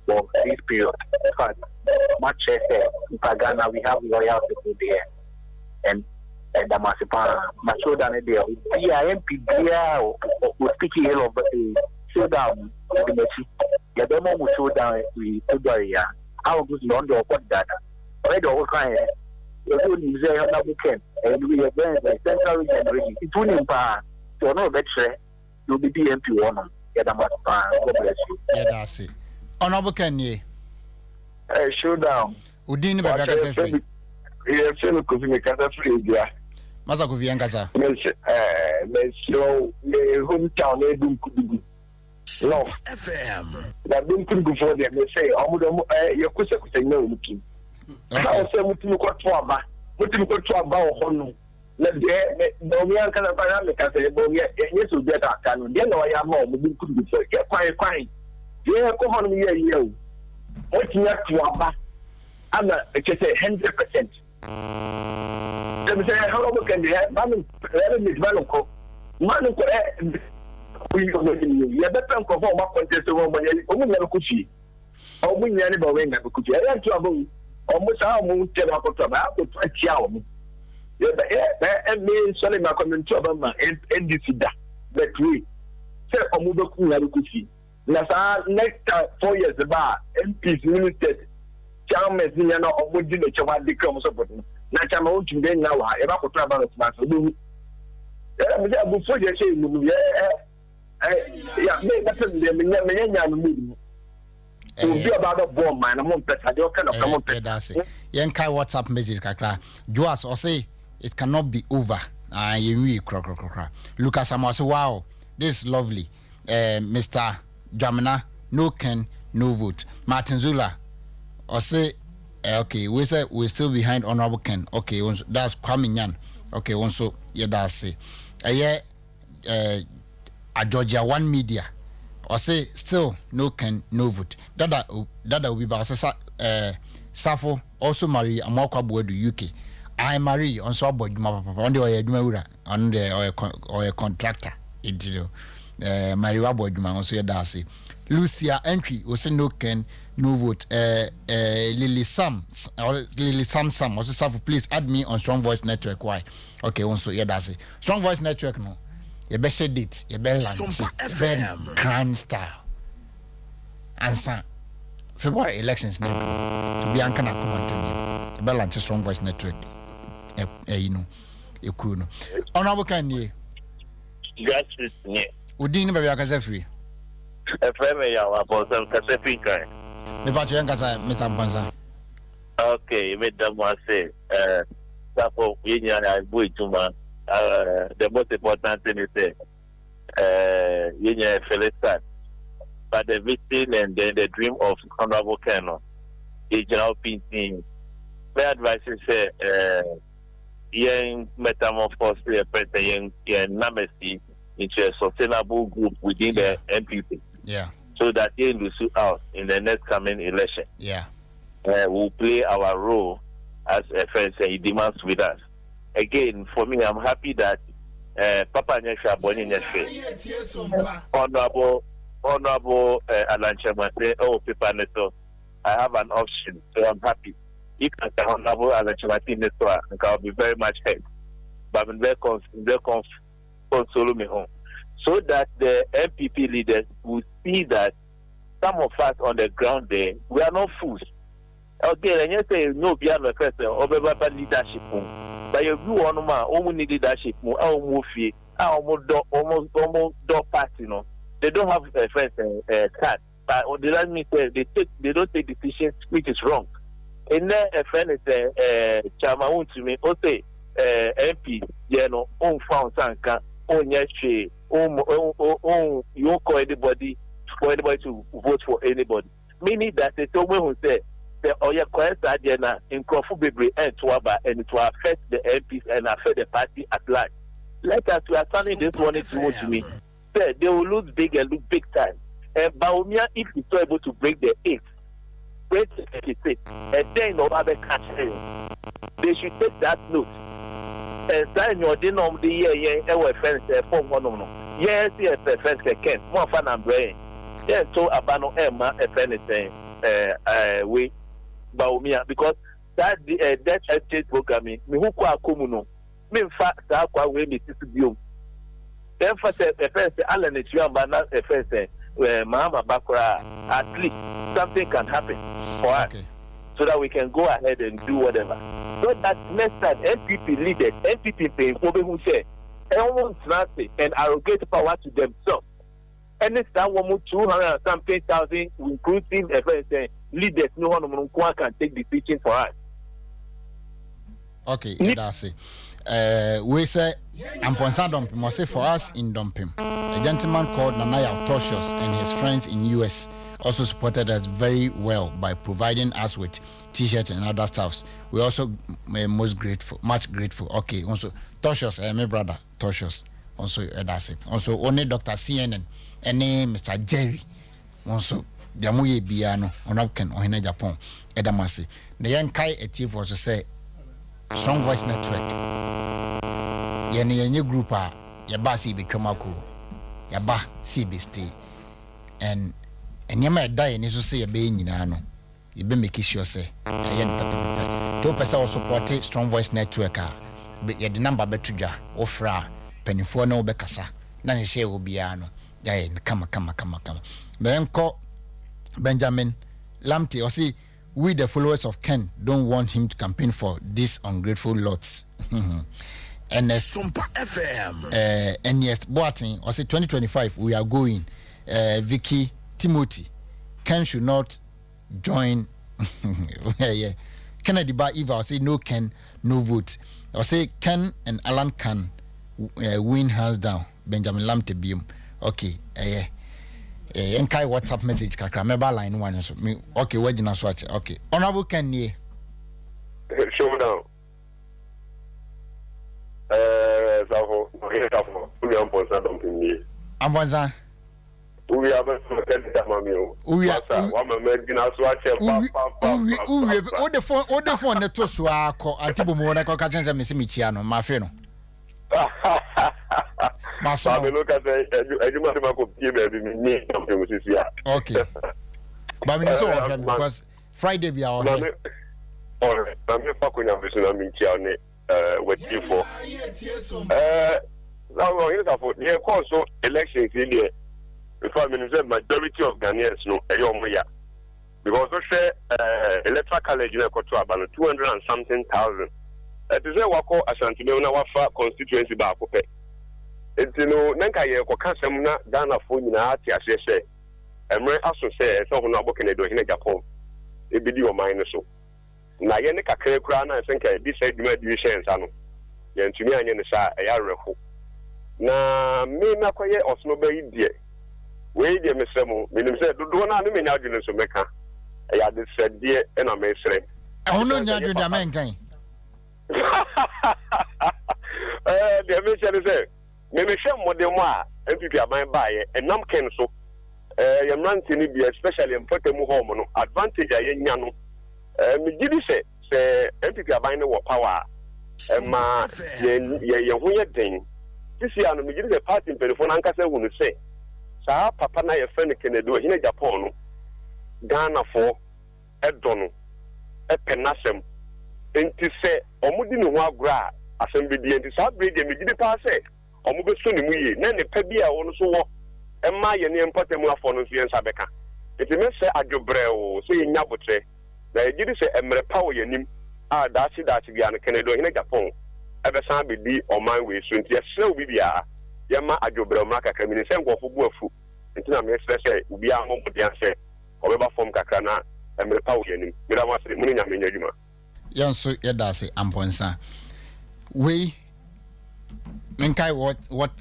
for this period. In fact, moakyerɛ sɛ npa Ghana we have loyal people there, and ɛda mo ase paa. Ma showdown no deɛ, obiaa MP biaa o speak ill of showdown, ɛde m'akyi yɛbɛma mu showdown yi February a awo nso na ɔno deɛ ɔkɔ dada, ɔyɛ deɛ ɔkɔka yɛ yɛsɛ onim sɛ Honourable Ken ɛyɛ no yɛ bɛn Central Region region, nti wonim paa nti ɔno ɔbɛkyerɛ na obɛdi MP wɔ nom. Yɛda mo ase paa. God bless you. Yɛda ase. Honourable Ken nie. Hey, showdown. Odin ne baabi akasa firi. Yɛfrɛ me Kofi, mekasa firi Edua. Masa Kofi, yɛn kasa. Mesrɛ me hometown na Edunkudugu North. FM. Na Dunkudugufoɔ deɛ, mesɛ ɔmo de ɔmo yɛkosɛkosɛ nyɛ ɔmo tim. Ka sɛ motumi kɔto aba, motumi kɔto aba wɔ hɔ no, na deɛ Bawumia ankasa kwan na meka sɛ Bawumia ɛnyɛ sɛ obi aka no deɛ na ɔyɛ ama ɔmo Dunkudugufoɔ yɛ kwan kwan deɛ yɛkɔ hɔ nom yɛ yɛ o, motumi ato aba. Ama kyɛ sɛ 100%. Sɛ sɛ honorable candidate ma no ɛbɛ mate ma no nkɔ ma no nkɔ ɛ oyi ɔmo anim yɛ yɛbɛpɛ nkurɔfoɔ a ɔmo akɔntɛsɛ wɔn ɔmo yɛ ɔmo nyinaa bɛkɔ fie ɔmo nyinaa ne bɔwɛ nyinaa bɛkɔ fie ɛyɛ nto aba o ɔmo saa ɔmo ntɛm akɔto aba akɔto atia ɔmo yɛbɛ yɛ ɛ ɛmi nsɔle mi akɔ mi nto aba ma NDC da bɛtue sɛ ɔmo bɛkɔ nyinaa bɛkɔ fie. Na saa next time 4 years ba a, MPs, ministers, chairmen ne nyinaa na ɔmo di n'akyi, ɔmo ade kra ɔmo support no na chairman wontumi deɛ nyinaa wɔ ha. Yɛbɛakɔtɔ aba no kuma ase wobɛhu ɛɛ mi sɛ abufuo deɛ hyɛ mu no yɛ ɛ ɛ ya me bɛpɛ mi deɛ menyɛ menyɛ nya no mu mu obi a ɔba bɛbɔ ɔman no mo mpɛ sa deɛ ɔka na ɔka mo mpɛ. Yɛda ase. Yɛnkae WhatsApp message kakra. Joas ɔse it cannot be over. Ah, yɛnwie korakorakora. Lucas Ama ɔse, "Wow, this is lovely." Mr Dwamena, "No Ken, no vote." Martin Zula ɔse okay, we say we still behind Honourable Ken. Okay, that's Kwame Nyan. Okay, wɔn nso yɛda ase. Ɛyɛ Georgia One Media ɔse still no Ken, no vote. Dada dada obi ba ɔse sa Safo also Marie Amoakwa Boadu UK. I Marie ɔnso abɔ adwuma papapa. Ɔno deɛ ɔyɛ adwuma wura, ɔno deɛ ɔyɛ contractor nti no Marie wabɔ adwuma ɔnso yɛda ase. Lucia Entry ɔse no Ken, no vote. Lily Sam, Lily Sam Sam ɔse, "Safo, please add me on Strong Voice Network." Why? Okay, ɔnso yɛda ase. Strong Voice Network no, yɛbɛhyɛ date, yɛbɛ launch, yɛbɛ grand style ansa February elections na edu to bi anka na akoma ntam yɛ yɛbɛ launch Strong Voice Network ɛyi no ekuo no. Honourable Kan nie. Grassroots nie. Odin ne baabi akasa firi? Ɛfrɛ me Yaw Abɔnsɛm kasa fi Nkran. Mepa kyerɛ nkasa, Mr Mpansa. Okay, meda mo ase. Safo, yɛn nyinaa yɛabɔ adwuma. The most important thing is sɛ yɛn nyinaa yɛ feel sad, but the vision and then the dream of Honourable Ken no, yɛgyina hɔ pintin. My advice is sɛ yɛn metamorphose yɛ president yɛn numbers yi into a sustainable group within the NPP so that yɛn lose out in the next coming election. We'll play our role as a friend say he demands with us. Again, for me, I'm happy that Papa Nyesha Bonnie Nyesha, Honorable Alan Kyerematen, oh, paper neto, I have an option, so I'm happy. If I can Honorable Alan Kyerematen neto, I'll be very much hurt. But I'm very console me home. So that the NPP leaders will see that some of us on the ground there, we are not fools. Again, ɛnyɛ sɛ nye obi ano ɛfɛ sɛ ɔbɛba leadership mu, but yɛ bi wɔ hɔnom a wɔn ni leadership mu a wɔn wɔ fie a wɔn dɔ party no. They don't have a first card, but they don't mean say they don't take decisions which is wrong. Ɛnɛ ɛfɛ ne sɛ Chairman Wontumi o say MP yɛ no ɔnfa nsa nka ɔnyɛ hwee, ɔn ɔn you won't call anybody for anybody to vote for anybody, meaning that ɛsɛ wɔn ehu sɛ sɛ ɔyɛ kɔɛ saa deɛ na nkurɔfo bebree ɛnto aba and it will affect the MPs and affect the party at large. Let us, we are standing this morning to Wontumi say they will lose big and lose big time. And Bawumia, if he's not able to break the eight, break the 36, and then no other catch, they should take that note and sign your din on the year yɛn ɛwɔ fɛn sɛ fɔm hɔnom no yɛn si ɛfɛ fɛn sɛ Ken mo afa na mbrɛ yɛn yɛn to aba no ɛma ɛfɛ ne sɛn ɛɛ ɛɛ wei Bawumia, because that debt exchange program yi mihu kɔ akɔ mu no mi nfa saa akɔ awei mi sisi biom ɛnfa sɛ ɛfɛ sɛ Alan Etuamba na ɛfɛ sɛ Mahama ba koraa, at least something can happen for us so that we can go ahead and do whatever, so that next time NPP leaders, NPP mpanyinfoɔ bɛhu sɛ ɛwɔn ntena ase and arrogate power to themselves. Ɛne saa wɔn two hundred and something thousand inclusive ɛfɛ sɛ leaders ní hɔnom no nko can take decision for us. Okay, yɛda ase. Wei sɛ Amponsa Dɔmpem ɔse, "For us in Dɔmpem, a gentleman called Nanaya Toshos and his friends in US also supported us very well by providing us with T-shirts and other stuffs. We also most grateful, much grateful." Okay, also Toshos, my brother Toshos also, yɛda ase. Also only Dr CNN ɛne Mr Jerry also. Deɛ moyɛ biara no, Honourable Ken Ɔhene Agyapong, yɛda mo ase. Na yɛnkae atiefoɔ nso sɛ Strong Voice Network, yɛn no yɛnyɛ group a yɛba sɛ yɛbɛtwam akɔ o, yɛaba sɛ yɛbɛstay. And nneɛma a ɛda yɛn ani so sɛ yɛbɛyɛ nyinaa no, yɛbɛ make sure sɛ yɛayɛ no pɛpɛpɛpɛ. Nti wopɛ sɛ wo supporte Strong Voice Network a, yɛde number bɛto dwa, wofrɛ a, mpanimfoɔ ne wo bɛkasa na nhyehyɛe a ɛwɔ biara no, yɛayɛ no kama kama kama kama. Na yɛnkɔ Benjamin Lamptey, ɔse we the followers of Ken don't want him to campaign for this ungrateful lots. Ernest, Sompa FM. Ernest Boateng, ɔse 2025 we are going. Vicky Timothy, Ken should not join. Yeah. Kennedy Ba Eva, ɔse no Ken, no vote. Ɔse Ken and Alan can win hands down. Benjamin Lamptey biom. Okay, ɛyɛ. Eh, yɛnkae WhatsApp message kakra. Mɛba line one nso. Me, okay, wagyina so akyɛ. Okay. Honorable Ken nie. Showdown. Eh, Safo, ɔhene Safo, wo nua Mpɔnsa dɔmpem nie. Ampɔnsa. Wowie abɛsoma kɛde da ma me o. Wowia, Masa, wama magyina so akyɛ pa pa pa wowie, pa wowie, pa. wode phone, wode phone ne to so ara kɔ ante bɔ mu hɔ na kɔka kyɛn sɛ mese mekyia no, mafe no. Maso Maame no. no ka sɛ adwuma de makɔ pie baabi menni dɔmpem sisi a. Okay. But menim sɛ ɔhwɛ me because Friday bia ɔhwɛ. Maame ɔhwɛ. Maame fa konya bi so na menkyia wo ne w'atiefoɔ. Ɔhene Safo, deɛ ɛkɔɔ so elections yi deɛ, in fact menim sɛ majority of Ghanaians no ɛyɛ ɔmo ya. Because wohwɛ electoral college na ɛkɔto aba no, 200 and something thousand. Ɛte sɛ wakɔ Ashanti na wafa constituency baako pɛ. Nti no, na nka yɛrekɔka asɛm na Ghanafoɔ nyinaa te aseɛ sɛ mmerɛ aso sɛ ɛsɛ Honourable Kennedy Ohene Agyapong bɛdi ɔman no so. Na yɛne kakra koraa no a ɛsɛ nka yɛde saa dwumadi yi hyɛ yɛn nsa no, yɛantumi anyɛ no saa a, ɛyɛ awerɛho. Na me makɔyɛ ɔsono ba yi deɛ, wei deɛ mesrɛ mo, menim sɛ dodoɔ no ara ne menya adwene nso mɛka, ɛyɛ adesrɛdeɛ na mesrɛ. Ɛho no Ɛsiane nyɛ sɛ yɛ adwene deɛ papa. mɛnkan. Ɛɛ, deɛ mehyɛ ne sɛ, me mehwɛ mmɔdemmɔ a NPP aban baeɛ, ɛnam Ken so, ɛɛ, yɛn mmeranteɛ no bi, especially mpɔtam hɔ nom no, advantage a yɛanya no, ɛɛ, megye di sɛ, sɛ NPP aban no wɔ power a, ɛma yɛn, yɛn, yɛn ho yɛ den. Sisi a no, megye di sɛ party mpanimfoɔ no ankasa ahu no sɛ, saa papa no a yɛfrɛ no Kennedy Ohene Agyapong no, Ghanafoɔ dɔ no, pɛ n'asɛm. Enti sɛ wɔdi ne ho agorɔ a, asɛm bɛdi. Enti saa berɛ yi deɛ, megye di paa sɛ wɔbɛsɔ ne mu yie, na nnepa bi a ɔno nso wɔ ma yɛne yɛn mpɔtam afoɔ no nso yɛn nsa bɛka. Enti mɛsrɛ adwo brɛoo sɛ yɛnnya aboterɛ, na yɛgye di sɛ mmerɛ pa wɔ yɛn anim a daakye daakye biara no Kennedy Ɔhene Agyapong bɛsan abɛdi ɔman wei so. Enti yɛsrɛ obi biara yɛmma adwo brɛoo mmra kakra. Menim sɛ nkurɔfoɔ bo afu, enti na mesrɛ sɛ obiara mmɔ mmɔden ara sɛ ɔbɛba fam kakra na mmerɛ pa wɔ yɛn anim. Meda mo ase, mo ne Nyame nyɛ adwuma. Yɛn nso yɛda ase Amponsah. Wei menkae what what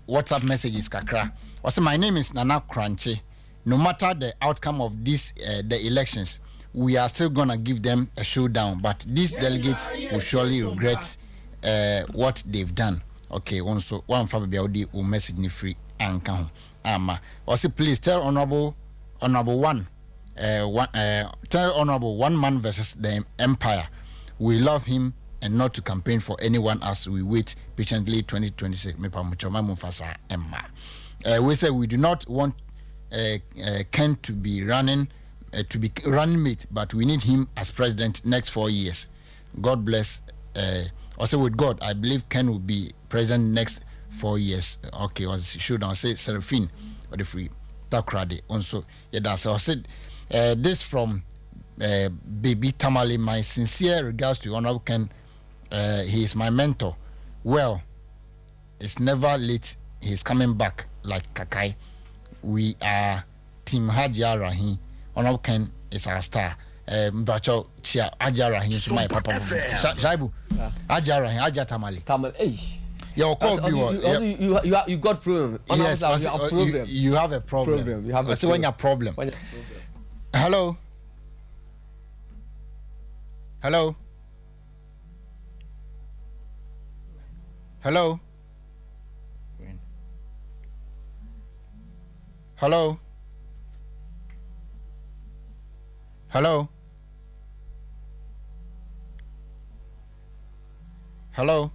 WhatsApp messages kakra. Ɔsɛ my name is Nana Kranche. No matter the outcome of this the elections, we are still gonna give them a showdown but these delegates will surely regret what they've done. Okay, wo nso woamfa baabi a wode wo message no firi anka ho amma. Ɔse please tell honorable honorable one one, tell honorable one man versus the empire. We love him and not to campaign for anyone as we wait patiently 2026. Mepa mo kyɛw, ma mo mfa saa mma. We say we do not want Ken to be running to be running mate, but we need him as president next 4 years. God bless. Also with God, I believe Ken will be president next 4 years. Okay, or should I say Seraphine or the free Takrade also. Yeah, that's I said. This from Baby Tamale. My sincere regards to Honorable Ken. He is my mentor. Well, it's never late. He's coming back like Kakai. We are Team Hajia Rahi. Honorable Ken is our star. Mbacho Chia Hajia Rahi is my papa. Shaibu Hajia Rahi, Hajia Tamale. Tamale, hey. Yeah, call you, you, you got problem. Yes, I say, problem. You have a problem. Problem. You have a I say when you problem. When you problem. Hello. Hello. Hello. Hello. Hello. Hello.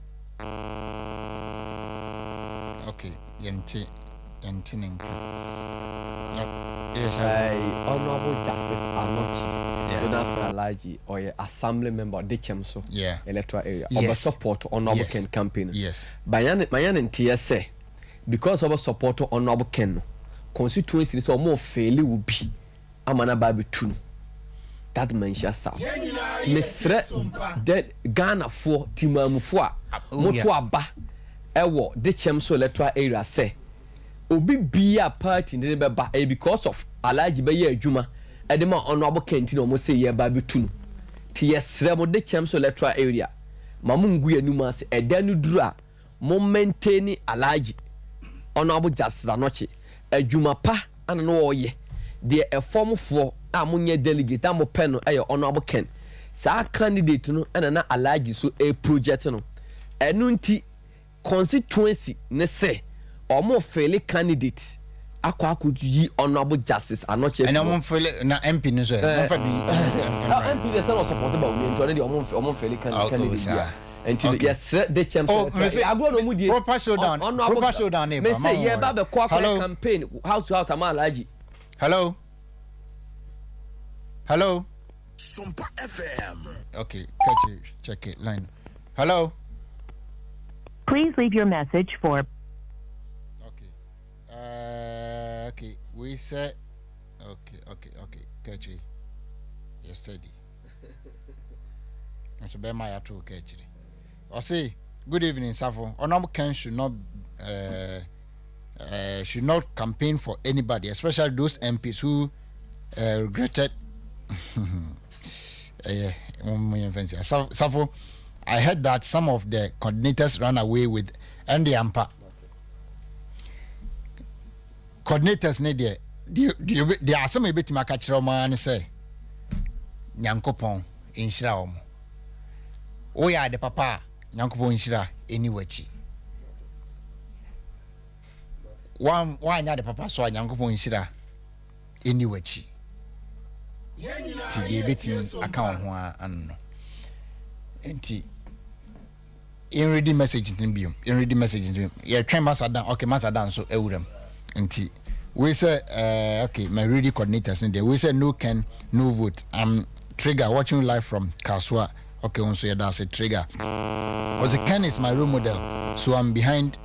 Okay, yɛnte yɛnte ne nka. Yes, Honorable Justice Anokye yeah. Jonathan Alhaji ɔyɛ assembly member ɔde kyɛm so yeah. electoral area yes. ɔbɛ support Honorable yes. Ken campaign. Yes. Manya ne nteɛ sɛ because ɔbɛ support Honorable Ken no constituency ni sɛ ɔmo faili wo bi ama no aba abɛtu no that Manhyia South. Mesrɛ dɛ Ghanafoɔ timamufoɔ a moto aba ɛwɔ Dekyɛm so electoral area sɛ obi biaa party de no bɛba ɛyɛ because of Alhaji bɛyɛ adwuma ɛde ma Honourable Ken nti na ɔmo se yɛba abɛtu no nti yɛsrɛ mo Dekyɛm so electoral area ma mo ngu yɛnum ase ɛda no duru a Mo maintaini Alhaji Honourable Justice Anokye adwuma pa na na ɔyɛ, deɛ ɛfɔm foɔ a mo nyɛ delegate a mo pɛ no yɛ Honourable Ken, saa candidate no na na Alhaji so project no, ɛno nti constituency no sɛ ɔmo fele candidate akɔ akɔ yi Honourable Justice Anokye Ɛnna afiri ɔmo hɔ. nfele na MP no nso ɛ, mo nfa bi mmra. MP deɛ sɛ na ɔsupporte Bawumia nti ɔno deɛ ɔmo nfele Oh, oh, candidate saa. biara. Nti no Okay. yɛsrɛ de kyɛm Oh, sɛ me se agorɔ na ɔmu die. proper showdown, Ɔno abo proper showdown ne me ba. se Ma yɛ ba wɔn bɛkɔ akɔyɛ Hello, campaign house to house ama Alhaji. hello, hello. Sompa FM. Okay, catch it, check it line. Hello. Please leave your message for. Okay. Okay, we said. Okay, okay, okay. Catch it. Yesterday. Nso bɛrima yɛato wo ka akyire. Ɔse good evening Safo, Honourable Ken should not uh, should not campaign for anybody especially those MPs who regretted ɛyɛ mo yɛn fɛn si Safo I heard that some of the coordinators ran away with ɛnde ampa coordinators ne deɛ deɛ deɛ asɛm a ebetumi aka kyerɛ wɔn ara ne sɛ Nyankopɔn nhyira wɔn. Woyɛ ade papa a, Nyankopɔn nhyira ɛni w'akyi. Woanyɛ ade papa so a, Nyankopɔn nhyira ɛni w'akyi. Nti deɛ ɛbɛtumi aka wo ho ara ano no. Nti yɛnredi message no biom yɛnredi message no biom yɛtwɛn masa dan okay masa dan nso awura mu nti wei sɛ uh, okay my ready coordinators no deɛ wei sɛ no can no vote I'm trigger watching live from Kasua okay nso yɛda ase trigger ɔsɛ Ken is my role model so I'm behind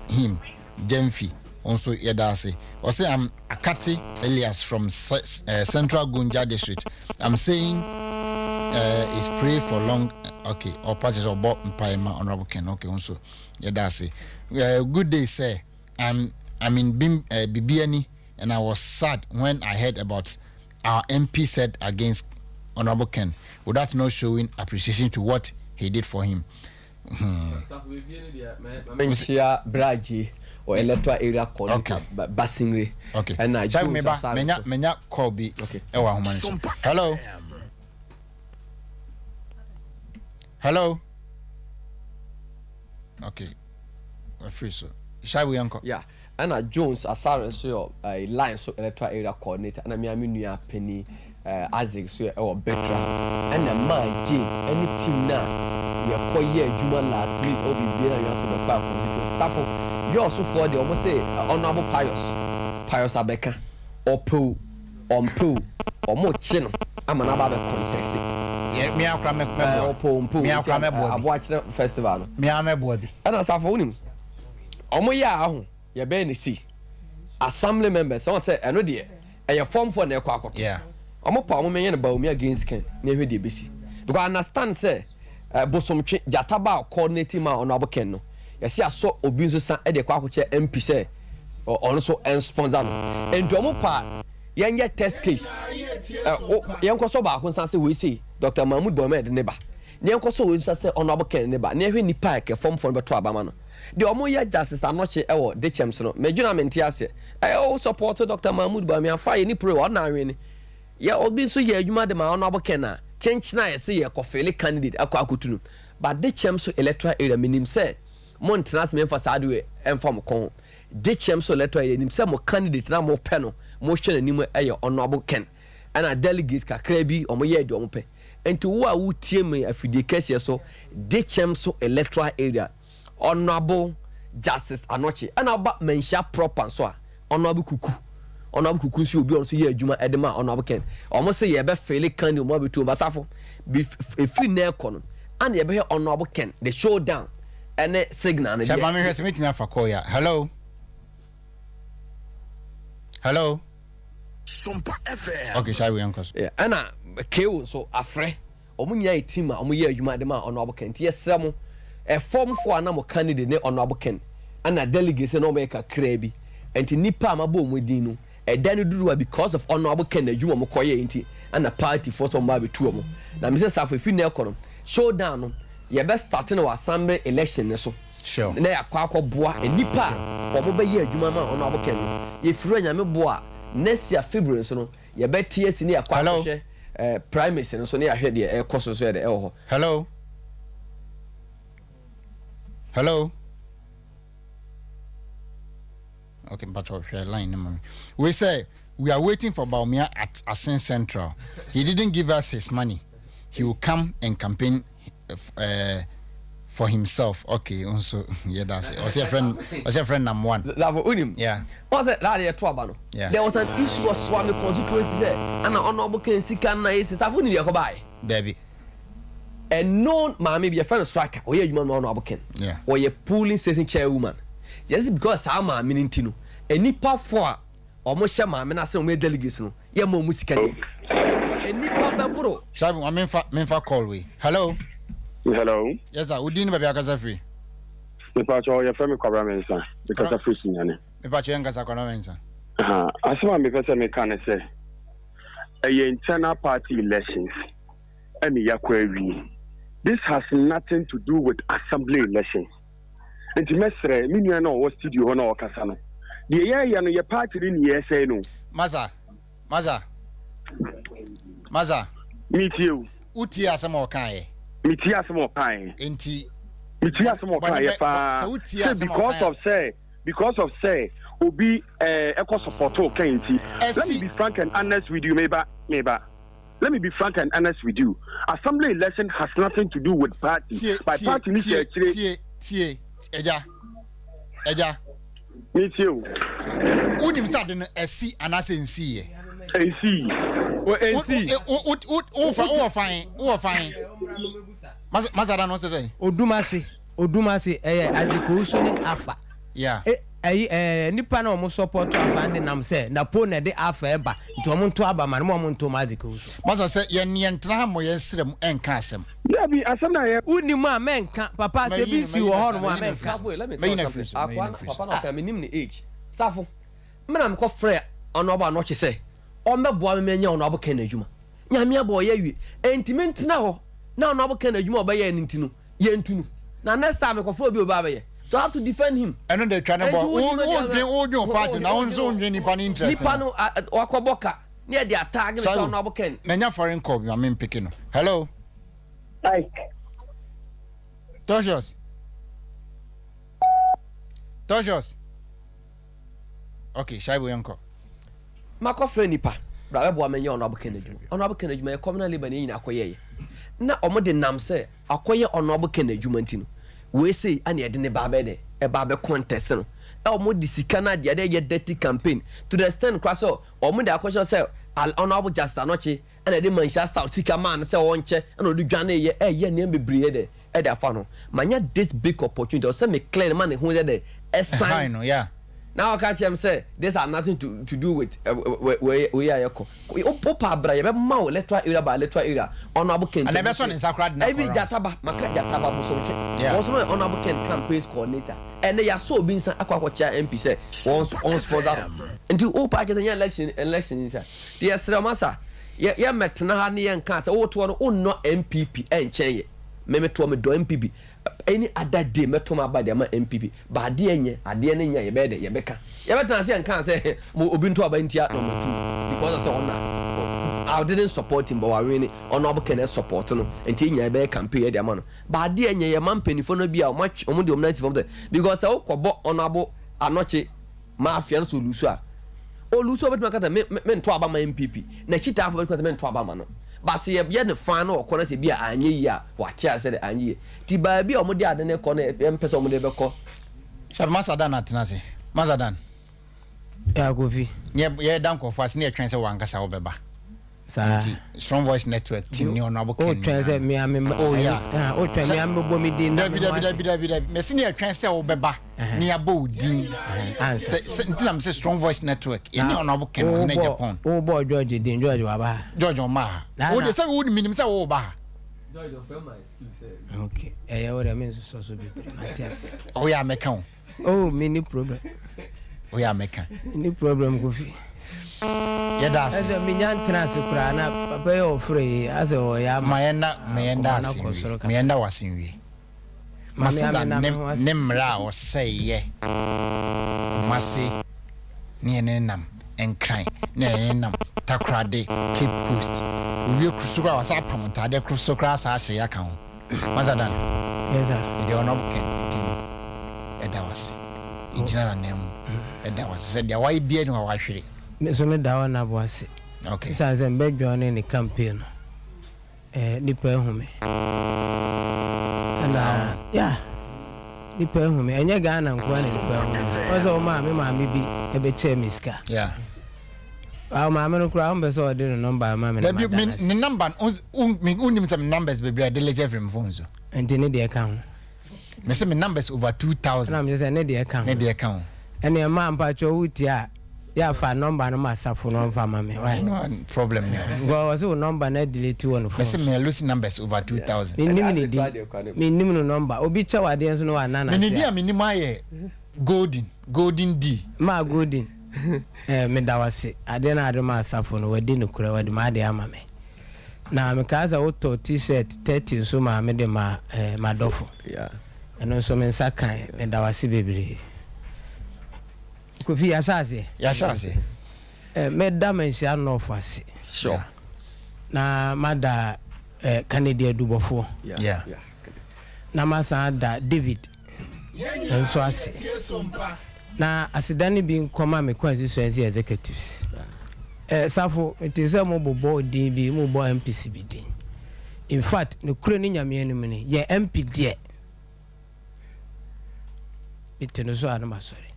him Gyamfi nso yɛda ase ɔsɛ I'm Akate Elias from uh, Central Gonja District I'm saying uh, is pray for long okay ɔpa kyerɛ sɛ ɔbɔ mpaeɛ ma honorable Ken okay nso yɛda ase uh, good day sir I'm I'm in Bim, uh, Bibiani and I was sad when I heard about our MP said against Honorable Ken without not showing appreciation to what he did for him. Menhyia Bragye wɔ electoral area coordinator Okay. Basingre Okay. ɛna Chagu Jones meba Asare menya so. menya call bi Okay. ɛwɔ ahoma no so. Sompa Hello. FM. Hello. Okay. Wafiri so. Shaibu yɛnkɔ. Yeah. Ɛna Jones Asare nso yɛ ɛɛ line so electoral area coordinator ɛna me ara me nua panin ɛɛ Isaac nso yɛ ɛwɔ Betra ɛna maa Jane ɛne team no a yɛkɔ yɛ adwuma last minute ɛwɔ biribiara na wiase bɛkɔ a constituency safo yɔɔsofoɔ deɛ wɔn se Honourable Pius Pius Abɛka ɔpɛ o ɔmpɛ o wɔn kye no ama no aba abɛ contest. Yɛ me akora mɛ mɛboa. Ɔpɛ o ɔmpɛ o Me akora mɛboa bi. Aboakyerɛ festival no. Me ara mɛboa bi. Ɛna safo wonim. Ɔmo yɛ a aho yɛbɛyɛ no sei assembly members ɔho sɛ ɛno deɛ ɛyɛ form foɔ na ɛkɔ akɔto ɔmo pa ɔmo mɛnyɛ no Bawumia against Ken na yɛhwɛ deɛ ɛbɛsi because I understand sɛ eh, Bosomtwe gyata ba a coordinating ma Honourable Ken no yɛsi asɔ obi nso sa ɛde ɛkɔ akɔkyɛ MP sɛ ɔno nso ɛnsponsor no nti ɔmo pa yɛnyɛ test case ɛ yɛnkɔ sɔ baako nsa sɛ wei sei Dr. Mahmood Bawumia de ne ba na yɛnkɔ sɔ wei nsa sɛ Honourable Ken ne ba na yɛhwɛ nipa a ɛkɛ form foɔ no bɛto aba ma no. Deɛ ɔmo yɛ Justice Anokye ɛwɔ Dekyɛms no me dwene a mente aseɛ. Ɛyɛ wo support Doctor Mahmood Bawumia fa yɛ ni pro ɔna awene. Yɛ obi nso yɛ adwuma de ma Honourable Ken a kyenkyen a yɛse yɛ kɔ fele candidate akɔ akɔtu no. But Dekyɛm so electoral area me nim sɛ mo ntena ase menfa saa ade wei ɛmfa mo kɔn ho. Dekyɛm so electoral area nim sɛ mo candidate no a mo pɛ no mo hwɛ n'anim ɛyɛ Honourable Ken. Ɛna delegates kakra bi wɔn yɛɛ deɛ wɔn pɛ. Nti wo a wotie me afidie kɛseɛ so, Dekyɛm so electoral area, Honourable Justice Anokye, ɛna woba Manhyia proper nso a, Honourable Kuku, Honourable Kuku nso yɛ obi a ɔno nso yɛ adwuma de ma Honourable Ken. Wɔn se yɛbɛ fele candidate wɔn abɛtu wɔn basafo. Ɛfiri nnɛ rekɔ no, ana yɛbɛhwɛ Honourable Ken, the showdown ɛne signal no Sɛ deɛ. maame hwɛ sɛ mɛtumi afa call yi a. Hello? Hello? Sompa FM. Okay, Shaibu yɛnkɔ so. Yeah, ɛna KO nso afrɛ wɔn nyinaa yɛ team a wɔyɛ adwuma de ma Honourable Ken. Nti yɛsrɛ mo, ɛfɔmfoɔ a na mo candidate ne Honourable Ken, ɛna delegates no na wɔyɛ kakraa bi. Nti nnipa a mabɔ wɔn din no, ɛda no duru a because of Honourable Ken adwuma a wɔkɔyɛɛ nti, ɛna party foɔ sɛ wɔn ba abɛtu wɔn. Na mesɛ Safo ɛfiri nnɛ rekɔ no, showdown no, yɛbɛ start no wɔ assembly election no so. Sure. Na yɛakɔ akɔboa nnipa a wɔbɛyɛ adwuma ma Honourable Ken no. Yɛfiri hɔ a Nyame boa a, next year February nso no, yɛbɛte asi na yɛakɔ Hello. akɔhwɛ eh, primaries no nso na yɛahwɛ deɛ ɛrekɔ so nso yɛ dɛ ɛwɔ hɔ. Hello. Hello. Okay, mpatsɔ hwɛ line no ma me. We say we are waiting for Bawumia at Asin Central. He didn't give us his money. He will come and campaign uh, for himself. Okay, nso yɛ da ase. Ɔsɛ friend, ɔsɛ friend nam one. Lavo unim. Yeah. Wɔn sɛ laade yɛ to aba no. Yeah. There was an issue wɔ Suame constituency sɛ ɛna ɔno ɔbɔ sika na esi safo ni deɛ ɛkɔ baayɛ. Dabi. A known maame bi yɛfrɛ no striker ɔyɛ adwuma no ɔno abɔkɛn. Yeah. Ɔyɛ polling station chairwoman. Yɛsɛ because saa maame no nti no nnipa fo a wɔn hyɛ maame no ase na wɔn yɛ delegates no yɛ ma wɔn sika no. Nnipa bɛboro. Sabi, wa memfa memfa call wei. Hello. Hello. Yes sir. Wodin ne baabi akasa firi. Mepakyɛ yɛfrɛ me Kwabra Mensah. Mekasa firi Sunyani. Mepakyɛ yɛn kasa Kwabra Mensah. Asɛm a mepɛ sɛ meka ne sɛ ɛyɛ internal party elections ɛne yɛakɔ awie. This has nothing to do with assembly elections. Nti mɛsrɛ me nua no a ɔwɔ studio hɔ na ɔkasa no. Deɛ yɛyɛ no yɛ party no ne yɛsɛe no. Masa, Masa, Masa. Metie o. Wotie asɛm a ɔkaeɛ? Metie asɛm a ɔkaeɛ. Nti. Metie asɛm a ɔkaeɛ paa. Sɛ wotie Sɛ asɛm a because ɔkaeɛ. of sɛ because of sɛ obi ɛɛ ɛkɔ support ɔka nti. Let me Ɛsi. be frank and honest with you meba meba. Let me be frank and honest with you. Assembly election has nothing to do with party. Tie By tie party ni tie hyɛ akyire. tie tie ɛgya ɛgya. Metie o. Wonim sɛ ade no ɛsi anaasɛ nsiiɛ? Ɛnsii. O nsi. Wofa wowɔ fan wowɔ fan. Masa masa da no sɛ sɛ. Odumase Odumase ɛyɛ Azikowusu ne Afa. Yeah. E ɛyi ɛɛ nipa na wɔn support Afa no de nam sɛ Napo na ɛde Afa ɛba nti wɔn nto aba ma no mo wɔn nto ma Azikowusu. Masa sɛ yɛn yɛn tena ha mmɔ yɛn srɛ mu ɛnka asɛm. Dabi asɛm na yɛ. Wonim a mɛnka papa sɛ bi nsi wɔ hɔ nom a mɛnka. Safo, let me Mayi tell no you afiri something. so, mayi no Akwa afiri so. papa na ɔka menim ne age. Safo, me na mekɔ frɛ Honourable Anokye sɛ ɔmmɛboa me mɛnyɛ Honourable Ken adwuma. Nyame abɔ ɔyɛ awie. Enti mentena hɔ na Honourable Ken adwuma a ɔbɛyɛɛ no nti no yɛntu no. Na next time mekɔfrɛ obi a obi abɛyɛ. So I have to defend him. Ɛno de twa ne bɔ. Enti Wo wo wo dwen wo dwen wo party na wo nso wo ndwen nipa ne interest Nipa no. no wakɔbɔ ka ne yɛde ataage no sɛ Sayo, Honourable Ken. manya foreign call bi ma me mpeke no. Hello. Ike. Toshos. Toshos. Okay, Shaibu yɛnkɔ. Makɔfrɛ nipa bra bɛboa me nyɛ Honourable Ken adwuma. Honourable Ken adwuma yɛ communal labour na yɛn nyinaa kɔyɛeɛ. Na wɔn de nam sɛ akɔyɛ Honourable Ken adwuma nti no, wei sei ɛna yɛde ne ba abɛyɛ dɛ, ɛba abɛ contest no. Ɛ wɔn de sika no adeɛ adeɛ yɛ dirty campaign to the extent koraa sɛ wɔn de akɔhyɛ sɛ Honourable Justice Anokye ɛna ɛde Manhyia South sika maa no sɛ ɔnkyɛ ɛna ɔde dwaneeɛ ɛyɛ nneɛma bebree yɛ dɛ ɛde afa no. Manya this big opportunity ɔsɛ me clear no ma ne ho yɛ dɛ ɛsan. Ɛhan no, yeah. Na ɔka kyerɛ m sɛ this has nothing to do with wei wei a yɛkɔ. Wopa abra yɛbɛma wo electoral area by electoral area Honourable Ken. Ana ɛbɛsɔ ne nsa koraa de no akɔ Even rounds. Jataba maka Jataba Bosomtwe. Yeah. Wɔn nso yɛ Honourable Ken campaigns coordinator. Ɛnɛ yɛasɔ obi nsa akɔ akɔkyea MP sɛ wɔn wɔn sponsor no. Nti wopa akyɛ sɛ nyɛ election election nsa. Nti yɛsrɛ wɔn asa yɛ yɛmmɛtena ha ne yɛnka sɛ wotoɔ no wonnɔ NPP ɛnkyɛn yɛ. Me metoɔ medɔ NPP. Any other day mɛto m'aba de ama NPP but adeɛ nyɛ adeɛ no nyɛ a yɛbɛyɛ dɛ yɛbɛka yɛbɛtena ase yɛnka sɛ mo obi nto aba ntia number 2 because of sɛ ɔna I didn't support him but wawene ɔno abokɛ na support no nti yɛn nyinaa yɛbɛyɛ campaign yɛde ama no but adeɛ nyɛ yɛma mpanyinfoɔ no bi a wɔn atwe wɔn de wɔn nan si fam sɛ because sɛ wokɔbɔ ɔno abo anɔkye mafia no sɛ olusu a Olusu a obetumi aka sɛ me me mento aba ma NPP. N'akyitaafo betumi aka sɛ mento aba ma no. But sɛ yɛyɛ no faa na ɔkɔ na sɛ bi a anyɛ yie a, wate ase sɛ anyɛ yie. Nti baabi a wɔde ade no rekɔ no yɛmpɛ sɛ wɔde bɛkɔ. Hwɛ Masa Dan atena ase. Masa Dan. Yeah, Kofi. Yɛ yɛda nkurɔfoɔ ase na yɛtwɛn sɛ wankasa wobɛba. Saa. Nti Strong Voice Network team ne Honourable Ken O twɛn sɛ mea me ma. Oh yeah. Ah, o twɛn mea me bɔ me din na me Dabi dabi dabi dabi dabi. Mɛsi ne yɛtwɛn sɛ wobɛba ne yɛabɔ wo din. Sɛ sɛ nti na mese Strong Voice Network yɛne Honourable Ken Ɔhene Agyapong. Wo bɔ George din George waba ha. George ɔmma ha. Wo de sɛ wo menim sɛ wo ba ha. George ɔfrɛ ma excuse sɛ. Okay, ɛyɛ wo dɛ me nsosɔ so bebree mate ase. Ɔyɛ a mɛka o. Oh, me ni problem. Oyɛ a mɛka. Me ni problem Kofi. Yɛda ase. Ɛsɛ menya ntena ase koraa na papa yi ɔfrɛ yi asɛ ɔyɛ ama. Ma yɛnda ma yɛnda ase nwie. Ma yɛnda wase nwie. Masada ne ne mmerɛ a ɔsɛeɛ Kumasi ne yɛne no nam Nkran ne yɛne no nam Takoradi Cape Coast. Owie koro so koraa wasa apam ntaadeɛ koro so koraa saa ahyɛ yɛ aka ho. Masa Dan. Yes sir. Mede Honourable Ken din ɛda wo ase. Egyina n'anan mu ɛda wo ase sɛ deɛ wayɛ biara ni hɔ a wahwere. Me nso me da Honourable ase. Okay. Esiane sɛ mbɛ joine ne campaign no, eh, nipa ahu me. Ɛna, yeah, nipa ahu me. Ɛnyɛ Ghana nko ara na nipa ahu me. Wɔn sɛ wɔn a me maame bi ɛbɛkyɛɛ me sika. Yeah. Ah, maame no koraa ɔmpɛ sɛ ɔde ne nɔmba ma me na Dabi, mada me no ase. ne nɔmba no, wonnim sɛ me numbers bebree a delete afiri me phone so. Nti ne deɛ ka ho. Me se me numbers over 2000. Ɛna me sɛ ne deɛ ka ho. Ne deɛ ka ho. Ɛne ɛma mpakyɛ wo tie a, yɛ afa nɔmba no ma asafo no ɔmfa ma me. Why? No problem ne. Nka ɔwɔ sɛ wo nɔmba no adelete wɔ ne phone. Me se me lose numbers over 2000. Mennim ne din. Mennim no nɔmba. Obi kyɛ wo adeɛ nso na wanna no Me ne ase din a. a menim ayɛ Golden, Golden D. Maa Golden, eh, meda wo ase. Adeɛ no a wode maa Asafo no, wadi nokorɛ, wɔde m'adeɛ ama me. Na mekaa sɛ wotɔɔ T-shirt 30 nso maa me de maa eh, m'adɔfo. Ɛno nso me nsa kae. Meda wo ase bebree. Kofi, yɛahyɛ aseɛ? Yɛahyɛ aseɛ. Eh, meda Manhyia North ase. Sure. Na mada eh, Kennedy Adubɔfoɔ. Yeah. Na masan ada David nso ase. Na aseda no bi nkɔma me constituency executives. Eh, Safo, metee sɛ mobobɔ din bi, mobɔ MPs bi din. In fact, nokorɛ ne Nyame anim ni, yɛn MP deɛ, mete no so a na masɔre.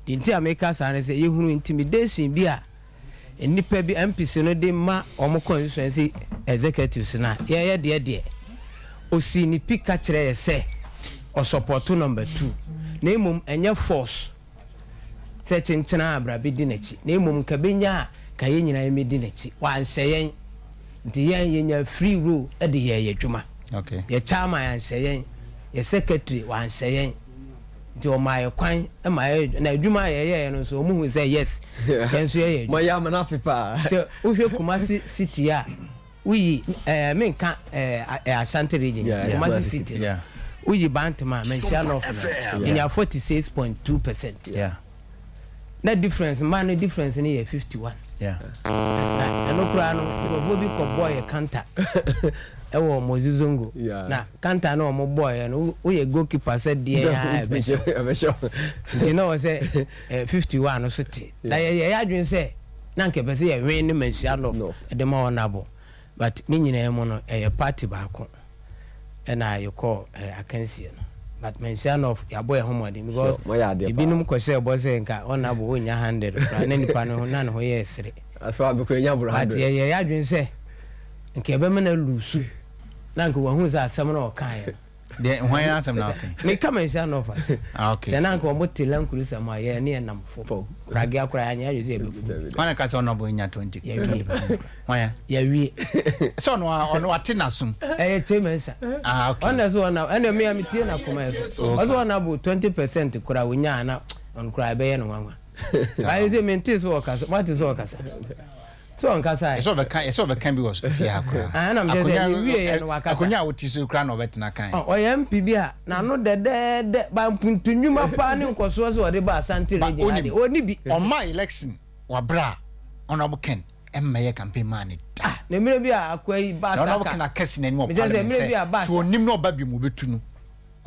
Deɛ nti a meka saa ne sɛ, yɛhunu intimidation bi a nnipa bi, MPs no de ma wɔn constituency executives no a, yɛyɛ deɛ deɛ, ɔsii ne pi ka kyerɛɛ yɛ sɛ ɔsɔpɔto number two, na mmom ɛnyɛ force sɛ kyenkyena a bra bɛdi n'akyi, na mmom nka bɛnya a ka yɛn nyinaa yɛmmɛdi n'akyi. Wanhyɛ yɛn, nti yɛn yɛnyaa free role de yɛɛ yɛn adwuma. Okay. Yɛ chairman anhyɛ yɛn, yɛ secretary wanhyɛ yɛn. Nti wɔmaa yɛ kwan ma yɛyɛ na adwuma a yɛyɛeɛ no nso wɔn hu sɛ yes yɛn nso yɛyɛ adwuma. Moayɛ ama no afe paa. Sɛ wohwɛ Kumasi city a woyi ɛɛ menka ɛɛ Ashanti region Yeah, yeah. Kumasi city no Yeah. woyi Bantam a Manhyia North no yɛnya 46.2 percent. Na difference mmaa no difference no yɛ 51. Na ɛno koraa no nkurɔfoɔ bi kɔ bɔɔ yɛ counter ɛwɔ Mozi Zongo. Na counter no wɔn bɔɔ yɛ no woyɛ goalkeeper sɛ deɛ a ɛbɛhyɛ wo. Nti na wɔ sɛ 51 no so te. Na yɛ yɛ adwene sɛ na nka ɛpɛ sɛ yɛ win ne Manhyia North ɛde ma wɔn abo. But ne nyinaa mu no ɛyɛ party baako ɛna yɛkɔɔ akansie no. But Manhyia North yɛabɔ yɛn ho mmɔden because ebinom kɔhyɛɛ bɔ sɛ nka ɔnabo ɔnnya 100 koraa na nipa no ho na ne ho yɛ sere. But yɛyɛ yɛn adwene sɛ nka yɛbɛma no alusu na nka wahu sɛ asɛm no a ɔkaeɛ no. Deɛ hwan asɛm na ɔka? Meka Manhyia North asɛm. Ah, okay. Sɛ na anka wɔn te Land Cruiser mu a yɛn ne yɛn nam fam. Pragea koraa yɛanyɛ adwene sɛ yɛbɛfu. Hwan na ka sɛ ɔnabo nya 20 percent? Hwan ya? Yɛawie. Sɛ ɔno a ɔno ate n'asom. Ɛyɛ Kyei Mensah. Ah, okay. Ɔno na ɛsɛ ɔnabo ɛna mmea mi tie n'akoma yɛ so. Okay. Ɔsɛ ɔnabo 20 percent koraa onyaa na ɔno koraa ɛbɛyɛ no nwanwa. Ayɛ sɛ mente sɛ ɔkasa, moate sɛ ɔkasa. Sɛ ɔnkasa ɛ. Ɛsɛ ɔbɛka ɛsɛ ɔbɛka bi wɔ fie ha koraa. Ah, ɛna mekyerɛ sɛ mewie yɛ no wakasa. Akonnwa a wote so koraa na ɔbɛtena kan. Ɔyɛ MP bi a n'ano dɛdɛɛdɛ ba mpuntu nnwuma paa ne nkɔsoɔ sɛ ɔde ba Ashanti Ba region ha onim deɛ ɔnni bi. ɔma election wɔ a Honourable Ken mmɛyɛ campaign maa ne da. Ah, na mmerɛ bi a akoa yi ba Na Honourable Saka. Ken akɛse n'anim wɔ Mekyerɛ sɛ parliament mmerɛ bi a sɛ ba sɛ onim na ɔba bi mu obetu no.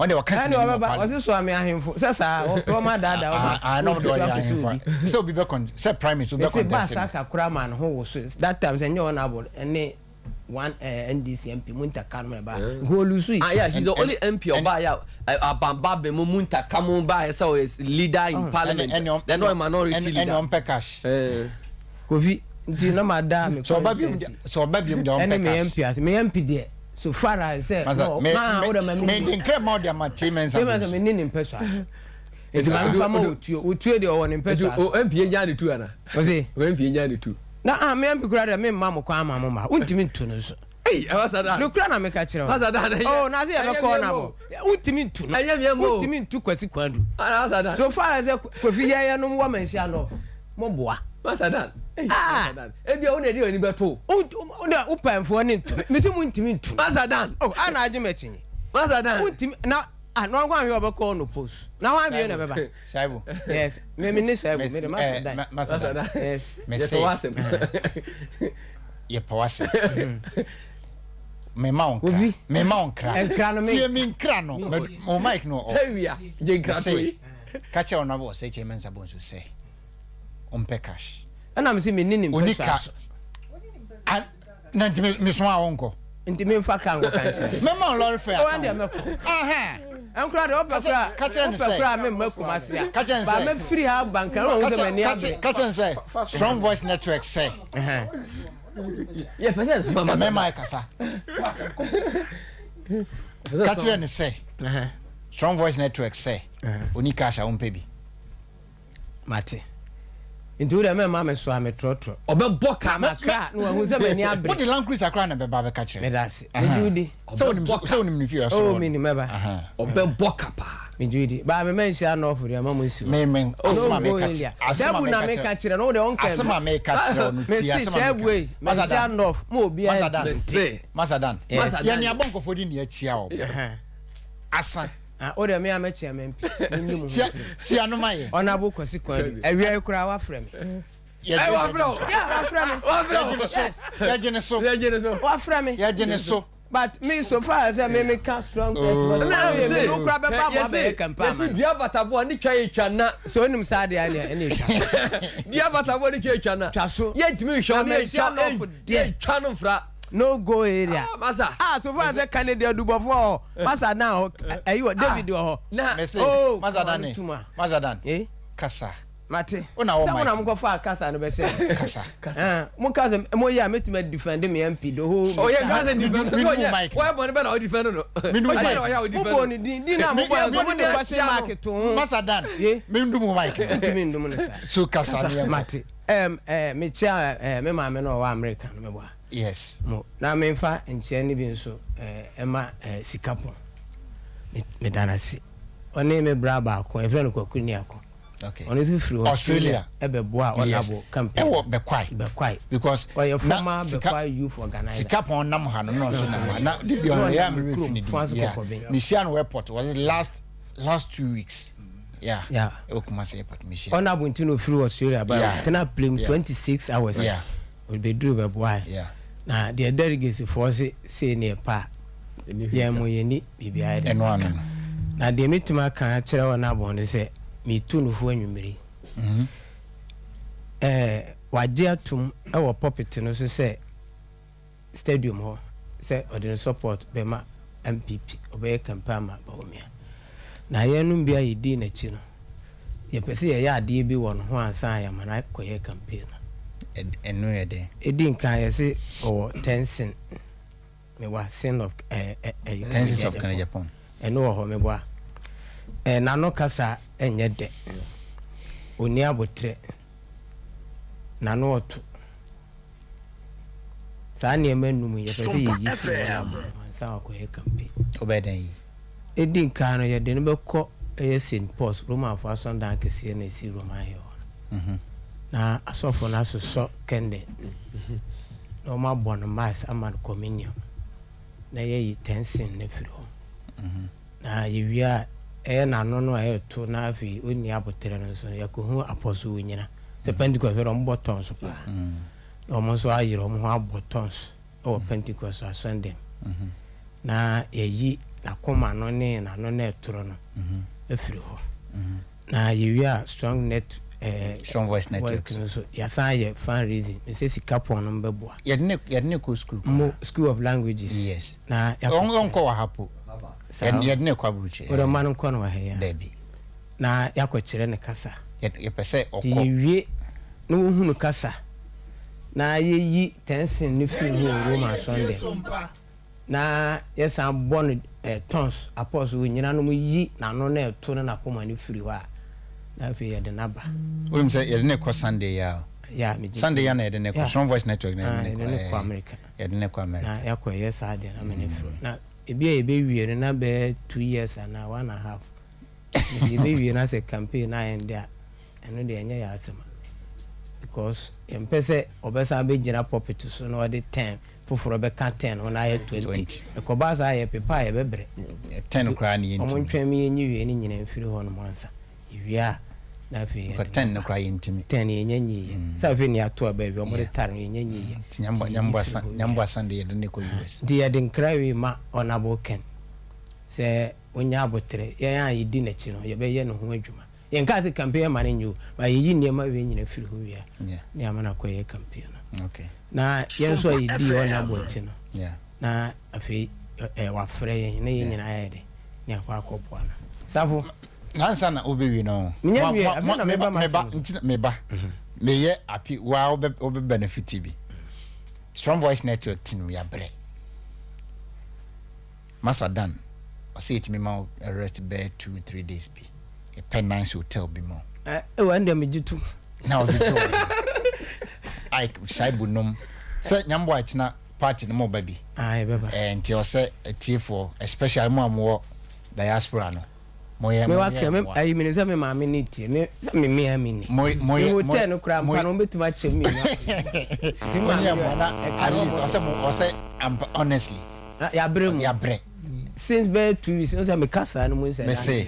Ɔno deɛ ɔka si Ɛne n'anim wɔ ɔbɛba parliament. ɔse soa me ahemfo sɛ saa ɔpɛ ɔma adaadaa ɔma Ah, ah, na ɔmo deɛ wotutu ɔyɛ akɔsi ahemfo obi. a sɛ obi bɛ con sɛ primaries obi bɛ Mese contest no. Baasaka koraa maa ne ho wosoe that time sɛ nyɛ honourable ɛne one eh, NDC MP Muntaka nom na ɛbaa nka ɔlusui. Ah yeah, he's the only MP ɔbaa yɛ a abamba bɛ mu Muntaka mu baa yɛ sɛ ɔyɛ leader in parliament. Ɛne Then ɔyɛ minority leader. Ɛne ɔmpɛ cash. Kofi nti na ma da me Sɛ ɔba biom deɛ sɛ ɔba biom deɛ ɛne ɔmpɛ me cash. MP ase me MP deɛ so far as sɛ Masa no me maa wo dɛ ma me me me de nkira ma ɔde ama Kyei Mensah Kyei Mensah Bonsu. me ni ne mpɛ so aso nti ma me fa ma otuo otuo deɛ ɔwɔ ne mpɛ so aso. O MP nya ne tu ana? Ɔse. O MP nya ne tu. Na ah me MP kura deɛ me mma mo kwan ama mo ma wontumi ntu no nso. Ei ɛwɔ da. Nokura na meka kyerɛ wo. Masa da na ɛnyɛ. Oh na se yɛbɛkɔ ɛnyɛ na bɔ. Wontumi ntu no. Ɛnyɛ miɛ mo. Wontumi ntu Kwasi Kwadu. Masa da. So far as Kofi yɛyɛ nom wɔ Manhyia North mo boa. Masa dan. Ah. Masa dan. Ebi a wo na ɛde w'ani bɛto. Wo na wo pɛnfoɔ ne ntu. Mesi mo ntumi ntu. Masa dan. Oh ana agye m'akyi. Masa dan. Wontumi na ah na wɔn ahwɛ ɔbɛkɔ no post. Na wɔn ahwɛ na ɛbɛba. Shaibu. Yes. Me me ne Shaibu. Me de Masa dan. Masa dan. Yes. Me se. Yɛpɛ w'asɛm. Mema wo nkra. Mema wo nkra. Nkra no me. Tie me nkra no. Mo mic no off. Tawia. Gye nkra to yi. Ka kyerɛ ɔno abɔ sɛ kyɛ Mensah Bonsu sɛ ɔmpɛ cash. Ɛna me se me ni ne mpɛ so aso. Na nti me soma wo nkɔ. Nti me nfa ka nkɔ ka nkyerɛ. Mɛma wo lɔre fɛ aka. Ɔwɔ deɛ mɛfɔ. Nkura deɛ ɔpɛ kura ɔpɛ kura me mma Kumasi a. Ka kyerɛ ne sɛ. Ba mɛ firi ha ba nkran wɔn sɛ mɛ ni abere. Ka kyerɛ ne sɛ strong voice network sɛ. Yɛ pɛ sɛ nsoma ma. Mɛma ɛkasa. Ka kyerɛ ne sɛ strong voice network sɛ oni cash a wompɛ bi. Mate. Nti wo deɛ mɛma me so a metrɔtrɔ. Ɔbɛbɔ ka. Na makra na wahu sɛ m'ani abere. Wode Land Cruiser koraa na ɛbɛba abɛka kyerɛ. Meda ase. Megye wo di. Sɛ wonim sɛ wonim ne fie ɔsoro. Oh menim mɛba. Ɔbɛbɔ ka paa. Megye wo di. Baa me manhyia North deɛ ma mo nsi hɔ. Me me asɛm a meka kyerɛ. Asɛm a Dabu na meka kyerɛ no wo deɛ ɔnka bi. Asɛm a meka kyerɛ no tie asɛm a meka. Mese hyɛ wei manhyia North ma obiara nte. Masa Dan. Yɛne abɔ nkɔfoɔ di ne akyia wɔ. Asa. Ah, o deɛ me a mɛkyea me mpi. Menyi mo ho Tia, mfiri. tia no ma yɛ. Honourable Kwasi Kwadu. Awia yi koraa wafrɛ me. Yɛgye wafrɛ wo. Yeah, wafrɛ me. Wafrɛ wo. Yɛgye ne so. Yes. Yɛgye ne so. Yɛgye ne so. Wafrɛ me. Yɛgye ne so. But me so far as me me ka strong Oh. text. Na Me se, no kura bɛba mo abɛyɛ campaign ama yɛsi no. dua bataboa ne twa yɛ twa na. So onim saa deɛ ɛne ɛne etwa so. Dua bataboa ne twa yɛ twa na. Twa so. Yɛntumi nhwɛ Na wo ne Manhyia yɛtwa North deɛ. yɛtwa no mfra. No go area. Ah, masa. Ah, so far sɛ Kennedy Adubɔfo wɔ hɔ. Masa Dan hɔ. Ɛyi wɔ David wɔ hɔ. Na Mese, Oh, Masa Dan kama ne. no tuma. Masa Dan. Eh? Kasa. Mate. Wo na wɔ Sɛ mo mic. na mo kɔfa kasa no bɛhyɛ. Kasa. Ah, mo ka sɛ mo yɛ a metumi defend me MP the whole. ɔyɛ Ghana Me defend du- me no du ɔyɛ mic. wɔyɛ bɔne bɛ na ɔdefend no. Me du Ɔyɛ mic. na ɔyɛ a Mo ɔdefend bɔ no. ne din din na mo bɔ yɛ mo de question mark to ho. Masa Dan. Ye. Me ndu mu mic. Ntumi ndum ne saa. So kasa ne yɛnkɔ. Mate. Ɛm ɛɛ mekyia ɛɛ me maame na ɔwɔ America no meboa. Yes. Mo na memfa nkyia no bi nso ɛɛ ɛma ɛɛ Sikapɔn. Me meda no ase. Ɔne me bra baako yɛfrɛ no Kwaku Niako. Okay. Ɔno nso firi Australia. Ɛbɛboa Yes. Honourable campaign. Ɛwɔ Bɛkwae. Bɛkwae. Because Ɔyɛ na former sika Bɛkwae youth organizer. Sikapɔn nam ha no na ɔnso nam ha. Na de bi ɔno yɛ a me kurom, refi ne Fonso din. Yeah. Kɔkɔben. Mehyia no airport was it last last 2 weeks. Yeah. Yeah. Ɛwɔ Kumasi airport mehyia. Honourable nti na ofiri Australia ba Yeah. tena plane Yeah. 26 hours. Yeah. Obeduru bɛboa yɛ. Yeah. Na deɛ delegates foɔ se sei ne ɛpa a yɛn mo yɛni biribiara yɛ de Ɛno ano no. Na deɛ mɛtumi aka akyerɛ wɔn abɔn no sɛ metu no fo anwummere. Ɛɛ wagye atum ɛwɔ pulpit no so sɛ stadium hɔ sɛ ɔde ne support bɛma NPP ɔbɛyɛ campaign ama Bawumia. Na yɛnom bi a yɛdii n'akyi no yɛpɛ sɛ yɛyɛ adeɛ bi wɔ ne ho ansa a yɛama no akɔyɛ campaign no. Ɛno yɛ dɛn? Ɛdi nkan yɛse ɔwɔ tensin meboa sin of ɛɛ ɛɛ Ten sins of Kennedy Agyapong. Ɛno wɔ hɔ meboa. Ɛɛ n'ano kasa nyɛ dɛ. Ɔnni aboterɛ. N'ano ɔto. Saa nneɛma num yi yɛpɛ sɛ yɛyi firi hɔ na ansa wakɔyɛ campaign. Wobɛyɛ dɛn yi? Ɛdi nkan no yɛde no bɛkɔ ɛyɛ St Paul's Romanfoɔ asɔndan kɛseɛ na ɛsi Roman Hill hɔ no. Na asɔfo no asosɔ kɛndɛ na wɔn abɔ no mass ama no communion na yɛyi tensin no afiri hɔ. Na yɛwie a ɛyɛ n'ano no a ɛyɛ na afei ɔnni aboterɛ no nso no yɛkɔhu apɔso wɔ nyina sɛ Pentecost fɛ ɔmo bɔ tongues paa na ɔmo nso ayerɛ ɔmo ho abɔ tongues ɛwɔ Pentecost asɔndɛm na yɛyi n'akoma no ne n'ano no ɛtorɔ no afiri hɔ. Na yɛwie a strong net eh, Strong Voice Network no nso yɛasan ayɛ fundraising mesɛ sika pɔn no mbɛboa. Yɛde ne yɛde ne kɔ school. Mo School of Languages. Yes. Na yɛakɔ. Ɔnkɔ wɔ ha po. Yɛde yɛde ne kɔ aburukyire. Wode ɔma no nkɔ no wɔ ha yi a. Dabi. Na yɛakɔkyerɛ ne kasa. Yɛpɛ sɛ ɔkɔ. Nti yɛwie na wɔhunu kasa na yɛyi tɛnsen no firi ho wɔ Roma asɔndɛm. Na yɛsan bɔ no tons, apɔs, onyina no mu yi n'ano na ɛto ne n'akoma no firi hɔ a, na afei yɛde no aba. Wonim sɛ yɛde no rekɔ Sunday yi ara o. Yeah, megye Sunday yi ara na yɛde no rekɔ. Yeah. Strong Voice Network na Ah, yɛde no yɛde no kɔ. kɔ America. Yɛde no kɔ America. Na yɛakɔ yɛ saa deɛ no ama no afiri hɔ. Na ebi a yɛbɛwie no na bɛyɛ 2 years anaa one and a half. Nti yɛbɛwie na sɛ campaign no ayɛ nde a, ɛno deɛ ɛnyɛ yɛ asɛm a. Because yɛmpɛ sɛ ɔbɛsan abɛgyina pulpit so na ɔde 10 foforɔ bɛka 10 ho na ayɛ 20. Ɛkɔba saa yɛ pepa a yɛbɛbrɛ. 10 koraa ne Ɔmo yɛntimi. ntwɛn mi yɛnyi wie ne nyinaa mfiri hɔ nom ansa. Yɛwie a na afei yɛde 10 no koraa yɛntimi. 10 yɛnyɛ nyiiɛ. Sɛ afei ne yɛato aba awie, ɔmo de tare no yɛnyɛ nyiiɛ. Nti nyamboa Sunday yɛde ne kɔ US. Nti yɛde nkra wei ma Honourable Ken sɛ onya abotrɛ. Yɛn a yɛdi n'akyi no yɛbɛyɛ ne ho adwuma. Yɛnka sɛ campaign ma no nyɛ o, ma yɛyi nneɛma wei nyina firi hɔ wie a ne ama no akɔyɛ campaign no. Na yɛn nso a yɛdi Honourable akyi no na afei wafrɛ yɛn na yɛn nyinaa yɛ de ne akɔ akɔboa no. Safo. Nansa na wobɛwie no. Menyɛ wie, afei na meba meba m'asɛm so. Nti meba meyɛ api waa wobɛ wobɛ benefit bi. Strong Voice Network ti no yɛabrɛ. Masa Dan ɔsɛ yɛtumi ma wo rest bɛyɛ 2, 3 days bi. Yɛpɛ nice hotel bi ma wo. Ɛwɔ ɛn deɛ megye tom. Na wogye to like Shaibu nom sɛ nyamboa akyina party no mo ba bi. Ah, yɛbɛba. Nti ɔsɛ atiefoɔ, especially mo a mowɔ diaspora no, moyɛ Me moyɛ wa kɛ me mmoa. ayi mi sɛ me maame ne tie me sɛ me mmea mi ni. Mo Me yɛ hotel no koraa mpa no wɔbɛtumi akyɛ mi mmienu. Mo yɛ mmoa na at least ɔsɛ mo ɔsɛ ampa honestly. Yɛabrɛ mu. Yɛabrɛ. Since bɛyɛ 2 weeks n sɛ me kasa no mu nsɛ Me se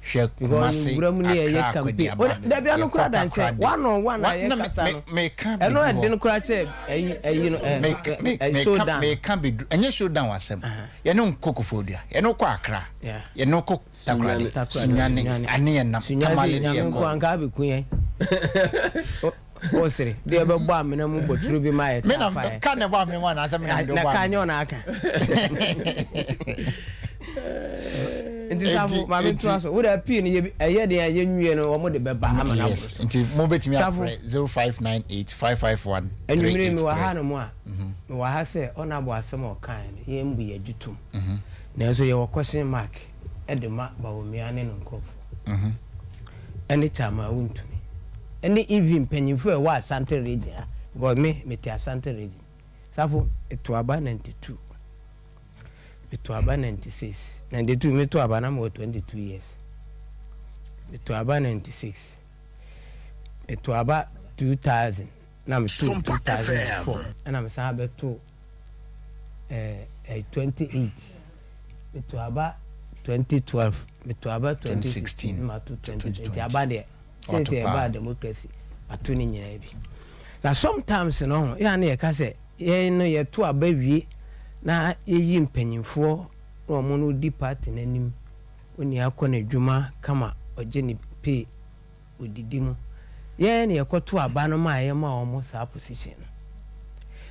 hwɛ because Kumasi, nwura mu ne yɛyɛ Accra, campaign. Akɔdiaba. Dabi ano koraa da nkyɛn Yɛkɔ one on one a Wa- na yɛ kasa no. meka Ɛno bɛdu ɛde hɔ. no koraa kyɛ ɛyi ɛyi no ɛ Me ɛ meka showdown. meka bɛdu ɛnyɛ showdown asɛm. Yɛne nkɔ Koforidua, yɛne kɔ Accra, yɛne kɔ Takoradi, Takoradi, Sunyani, ane yɛnam Sunyani Tamale ne Nyame nko yɛkɔ. anka abɛku yɛn. O sere deɛ ɛbɛbɔ amena mu bɔturo bi ma yɛ Me na tapa yɛ. ka na ɛbɔ amena mu anaasɛ me na mede Na bɔ ka amena nyɛ ɔna aka. Nti Safo maame ntoa so wode apii no yɛ ɛyɛ den a yɛnwie no wɔn de bɛba ama no aboro Yes, so. nti mobɛtumi Safo. afrɛ 0598 551 Anwummere mewɔ ha 383. no mu a mewɔ ha sɛ ɔnabɔ asɛm a ɔkae no yɛmbu yɛgye tom, nanso yɛwɔ question mark ɛde ma Bawumia ne ne nkurɔfoɔ ɛne Chairman Wontumi ɛne even mpanyinfoɔ a ɛwɔ Asante Region ha, because me mete Asante Region. Safo, eto aba 92, meto aba 96. 92 meto aba na mewɔ 22 years. Meto aba 96, meto aba 2000, na meto 2004, ɛna mesan bɛto 28, meto aba 2012, meto aba 2016, mato 2020. Aba deɛ since ɛbaa democracy ato ne nyinaa bi. Na sometimes no ho yɛa ne yɛka sɛ yɛn no yɛto aba wie na yɛyi mpanyimfoɔ na ɔmo no di party n'anim, oni akɔ n'adwuma kama, ɔgye ne pay, odidi mu. Yɛn ne yɛkɔto aba no ma a yɛma ɔmo saa position no,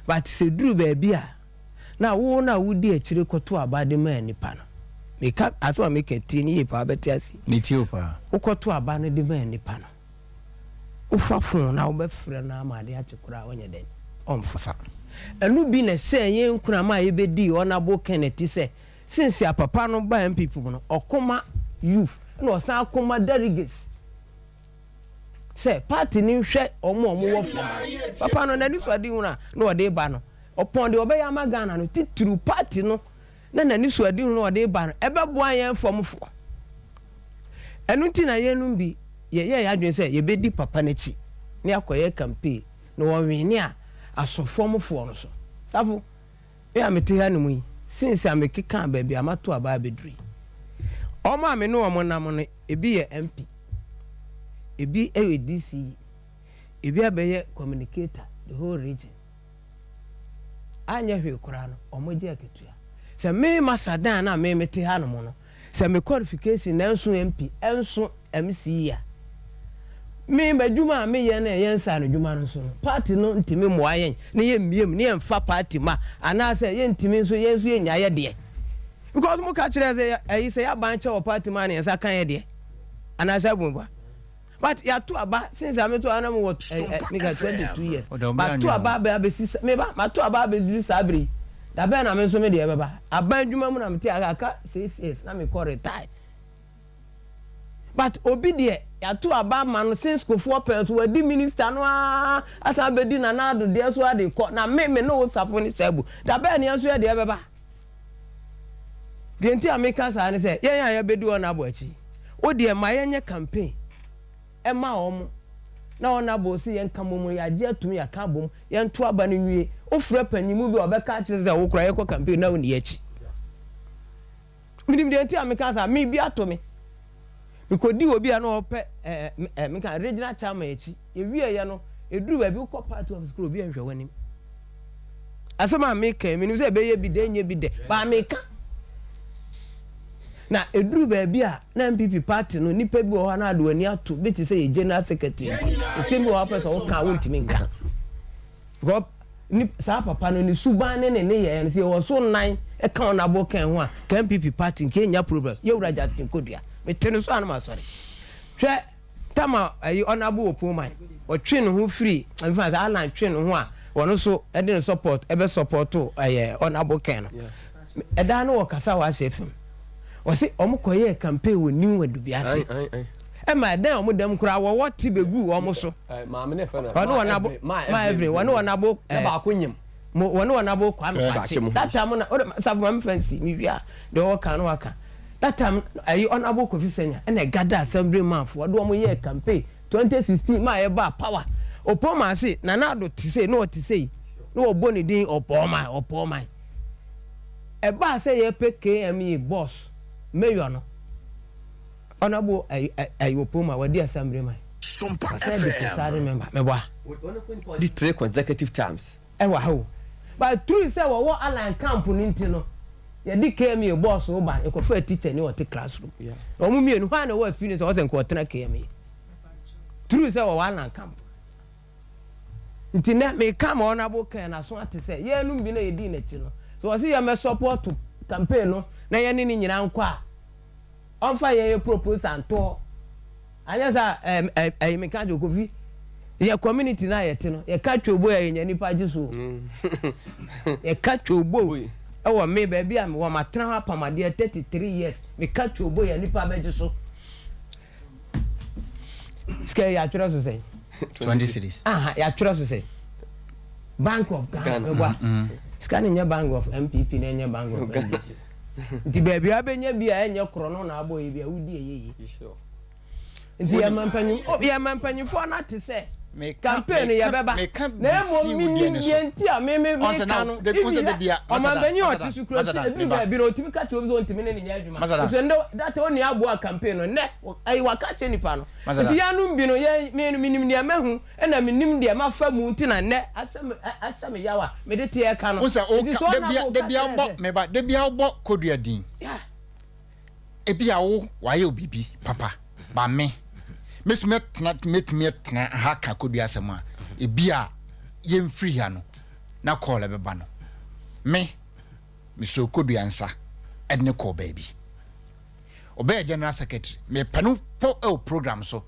but sɛ duru baabi a na wo na wodi akyire kɔto aba de maa nipa no, meka asɛm a meka tie ne yie paa, bɛte ase. Ne tie o paa. Wokɔto aba no de maa nipa no, wofa phone na wobɛfrɛ no ama ade akye koraa, wonyɛ dɛn ɔmfa. Ɛno bi na ɛhyɛ yɛn nkunama a yɛbɛdii Honourable Kenneth sɛ since a papa no ba NPP mu no, ɔkoma youth ɛna ɔsan akoma delegates sɛ party ni nhwɛ ɔmo a ɔmo wɔ fam. Papa no n'ani so ade hu na na ɔde ba no, ɔpɔn deɛ ɔbɛyɛ ama Ghana no titiriw party no na n'ani so ade hu na ɔde ba no ɛbɛboa yɛn famfoɔ. Ɛno nti na yɛnum bi yɛyɛ yɛ adwene sɛ yɛbɛdi papa n'akyi ne akɔyɛ campaign na wɔnwene a aso fɔmfoɔ no so. Safo, me a mete ha no mu yi, since a mekeka baabi a mato aba abɛduru yi, ɔmo a me ne ɔmo nam no, ebi yɛ MP, ebi yɛ DCE, ebi abɛyɛ communicator the whole region. Anyɛ hwee koraa no, ɔmo gye akatua. Sɛ me Masa Dan a me mete hanom no, sɛ me qualification na ɛnso MP, ɛnso MCE a, me m'adwuma a meyɛ no a ɛyɛ nsaanodwuma no nso no, party no ntumi mmoa yɛn na yɛmmue mu na yɛmfa party mma anaasɛ yɛntumi nso yɛn nso yɛnnya yɛ deɛ. Because mo ka kyerɛ sɛ ɛyi sɛ yɛaban kyɛ wɔ party mu a na yɛn nsa ka yɛ deɛ anaasɛ abu But yɛato aba since a meto aba na mewɔ ɛ ɛ meka 22 years. Mato aba abɛ abɛsi meba mato aba abɛduru saa bere yi. Da bɛn na me nso me deɛ bɛba? Aban adwuma mu na mete aka aka 6 years na mekɔ retire. But obi deɛ yɛato aba ama no since Kufuor pɛn so wadi minister no ara asan abɛdi Nana Addo deɛ so ade kɔ na me me ne wo Safo ne Shaibu da bɛn na yɛn nso yɛ deɛ bɛba? Deɛ nti a meka saa ne sɛ yɛn a yɛbɛdi wɔn abo akyi wo deɛ ma yɛnyɛ campaign ɛma wɔn na wɔn abo sɛ yɛnka mmom yɛagye atum yɛaka abom yɛnto aba no nwie wofrɛ panyin bi a ɔbɛka akyerɛ sɛ wo koraa yɛkɔ campaign na wonni akyi. Menim deɛ nti a meka saa, me bi ato me. Mekɔdii obi a na ɔpɛ ɛɛ ɛɛ meka regional chairman akyi. Yɛwieeɛ no, ɛduru baabi wokɔ party office koraa obi nhwɛ w'anim. Asɛm a meka yi, menim sɛ ɛbɛyɛ bi dɛ, ɛnyɛ bi dɛ, but meka. Na ɛduru baabi a na NPP party no, nnipa bi wɔ hɔ a na ade w'ani ato bi te sɛ yɛ general secretary nti, nsɛm bi wɔ hɔ a wopɛ sɛ woka a wontumi nka. Because ne saa papa no ne suban ne ne nneyɛɛ no sɛ yɛwɔ so nnan ka wɔn abo kan ho a ka NPP party nka yɛnnya problem. Yɛwura Justin Kodua mete no so a na masɔre. Hwɛ tama ayi ɔnabo wɔ Pullman ɔtwe ne ho firi mfa sɛ Alan twe ne ho a wɔn nso de ne support ɛbɛ support ɛyɛ ɔnabo kan no. Ɛdaa no wɔkasa wɔ ahyɛ fam. Wɔse wɔn kɔyɛɛ campaign wɔ New Adubiase. Ɛma ɛdan a wɔn dam koraa wɔwɔ te bɛguu wɔn so. Ɔne wɔn abo ma Evelyn wɔne wɔn abo ɛɛ mo wɔne wɔn abo Kwame Kwakye. That time na ɔde safo maame fancy mi wia deɛ ɔwɔ kan no waka. That time ɛyi ɔnabo Kofi Senya ɛna ɛgada assembly man fo ɔde wɔn yɛɛ campaign 2016 maa yɛbaa power. Opon maa se Nana Addo te sei na ɔte sei na wɔbɔ ne din ɔpɔɔman ɔpɔɔman. Ɛbaa sɛ yɛpɛ KMA boss mayor no Honourable ayi Opoma wadi assembly man. Sompa Ɔsɛ di FM. presiding member meboa. Di three consecutive times. Ɛwɔ ha o. But true sɛ wɔwɔ Allan camp no nti no yɛde KMA boss wo ba no yɛkɔfaa teacher ni ɔte classroom. Na wɔn mmienu hwan na ɛwɔ experience a ɔsɛ nka ɔtena KMA. True sɛ wɔwɔ Allan camp. Nti nnɛ meka ma Honourable Ken aso ate sɛ yɛnom bi na yɛdii n'akyi no, sɛ ɔse yɛmmɛ support campaign no na yɛne no nyinaa nkɔ a, ɔmfa yɛn yɛ proposal nto hɔ. Anyɛ saa a, ɛɛ ɛyi meka kyerɛ Kofi, yɛ community no a yɛte no, yɛka twoobo a yɛnya nipa gye so o. Yɛka twoobo ɛwɔ me baabi a mewɔ matena hɔ apam adeɛ 33 years, meka twoobo yɛ nipa bɛgye so. Sika yi yɛatwerɛ so sɛn? 20 cedis. Aha, yɛatwerɛ so sɛn? Bank of Ghana. Meboa. Sika no nyɛ Bank of NPP na ɛnyɛ Bank of NDC. Nti baabi a wobɛnya bi a ɛnyɛ korɔ no na abɔ yi bi a wodi ɛyɛ yie. Nti yɛma mpanyin oh, yɛma mpanyinfoɔ no ate sɛ campaign no yɛbɛba na mmom menim deɛ nti a me me meka no even hɛ ɔmanpanyin a ɔte so kura ɛduru baabi no ɔtumi ka kyerɛ obi sɛ ɔntumi ne ne nyɛ adwuma nso ndɛ data ɔnni aboa campaign no nnɛ ɛyi waka kyerɛ nipa no nti yɛnom bi no yɛn me no menim deɛ mahu ɛna menim deɛ mafa mu nti na nnɛ ahyɛ me ahyɛ me yaw a mede teɛ ka no nti sɛ ɔna bo ka kyerɛ sɛ meba da bia wobɔ kodua din Ebia wo wayɛ wo biribi papa, ba me mɛtumi atena mɛtumi atena ha ka kɔdua asɛm a ebia yɛmfiri ha no na kɔɔl ɛbɛba no me mesoo kɔdua nsa ɛde ne kɔɔ baabi ɔbɛyɛ general secretary mepɛ no pɔ ɛwɔ program so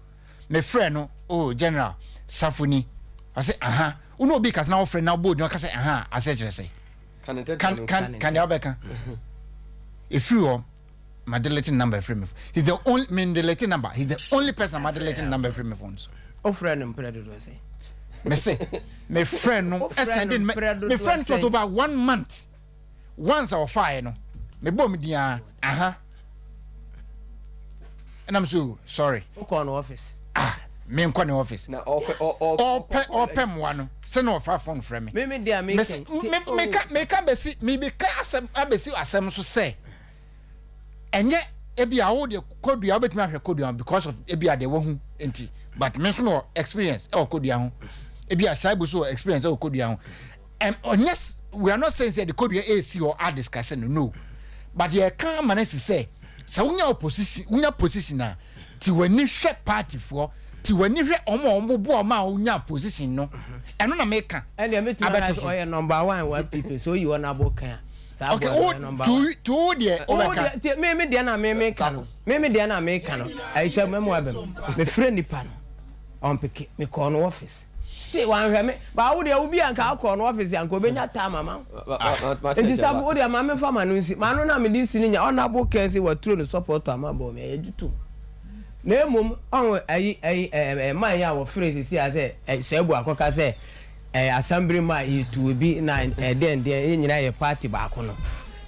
mefrɛ no oh general safo ni ɔsɛ aha wo ne obi kasa na wofrɛ na wobɔ odin ɔka sɛ aha asɛ kyerɛ sɛ kan kan kan deɛ wobɛka ɛfiri hɔ ma delete number ɛfiri me phone he's the only me delete number he's the only person ma delete number ɛfiri me phone so wofrɛ no mprɛ dodoɔ sɛ me se me frɛ no ɛsɛnde me me frɛ no it was over one month once a ɔfaeɛ no mebɔɔ me din a aha ɛnam so sorry wokɔɔ no office ah menkɔ ne office ɔpɛ ɔpɛ mmoa no sɛ na ɔfa phone frɛ me me me meka meka bɛsi mebɛka asɛm abɛsi asɛm so sɛ ɛnyɛ ebi a wo deɛ kodua wobɛtumi ahwɛ kodua because of ebi a deɛ wahu nti but me nso mewɔ experience ɛwɔ kodua ho ebi a shaibu so wɔ experience ɛwɔ kodua ho ɔnyɛ we are not saying sɛ yɛde kodua ɛresi hɔ a discuss no no but yɛka ama no asi sɛ sɛ wonya opposition wonya position a ti w'ani hwɛ party foɔ ti w'ani hwɛ wɔn a wɔn boa wɔn a wonya position no ɛno na meka ɛnna mɛtumi aka abɛto sɛ so ɔyɛ number one wɔ npp sɛ oyi wɔn abo kan a saa okay boy no wo ɔyɛ number to one. to wo deɛ Wo wobɛka deɛ tie me me deɛ na me me ka no me me deɛ na me ka no ayihyɛ mɛmu abɛm mefrɛ nipa no ɔmpeke mekɔɔ no office Still wanhwɛ me. But wo deɛ wo bi a nka wokɔɔ no office a nka obenya time ama wo. Nti safo wo deɛ ma me nfa m'ano nsi. M'ano no a mede si no nya honourable Ken se waturo ne support ama bɔ me ɛyɛ gye tom. Na mmom ɔho ayi ayi ɛɛ man yi a wɔfrɛ sisi a sɛ Sɛbu akɔka sɛ ɛɛ asambere mu a yɛtu obi na ɛdeɛn deɛn yɛn nyinaa yɛ party baako no.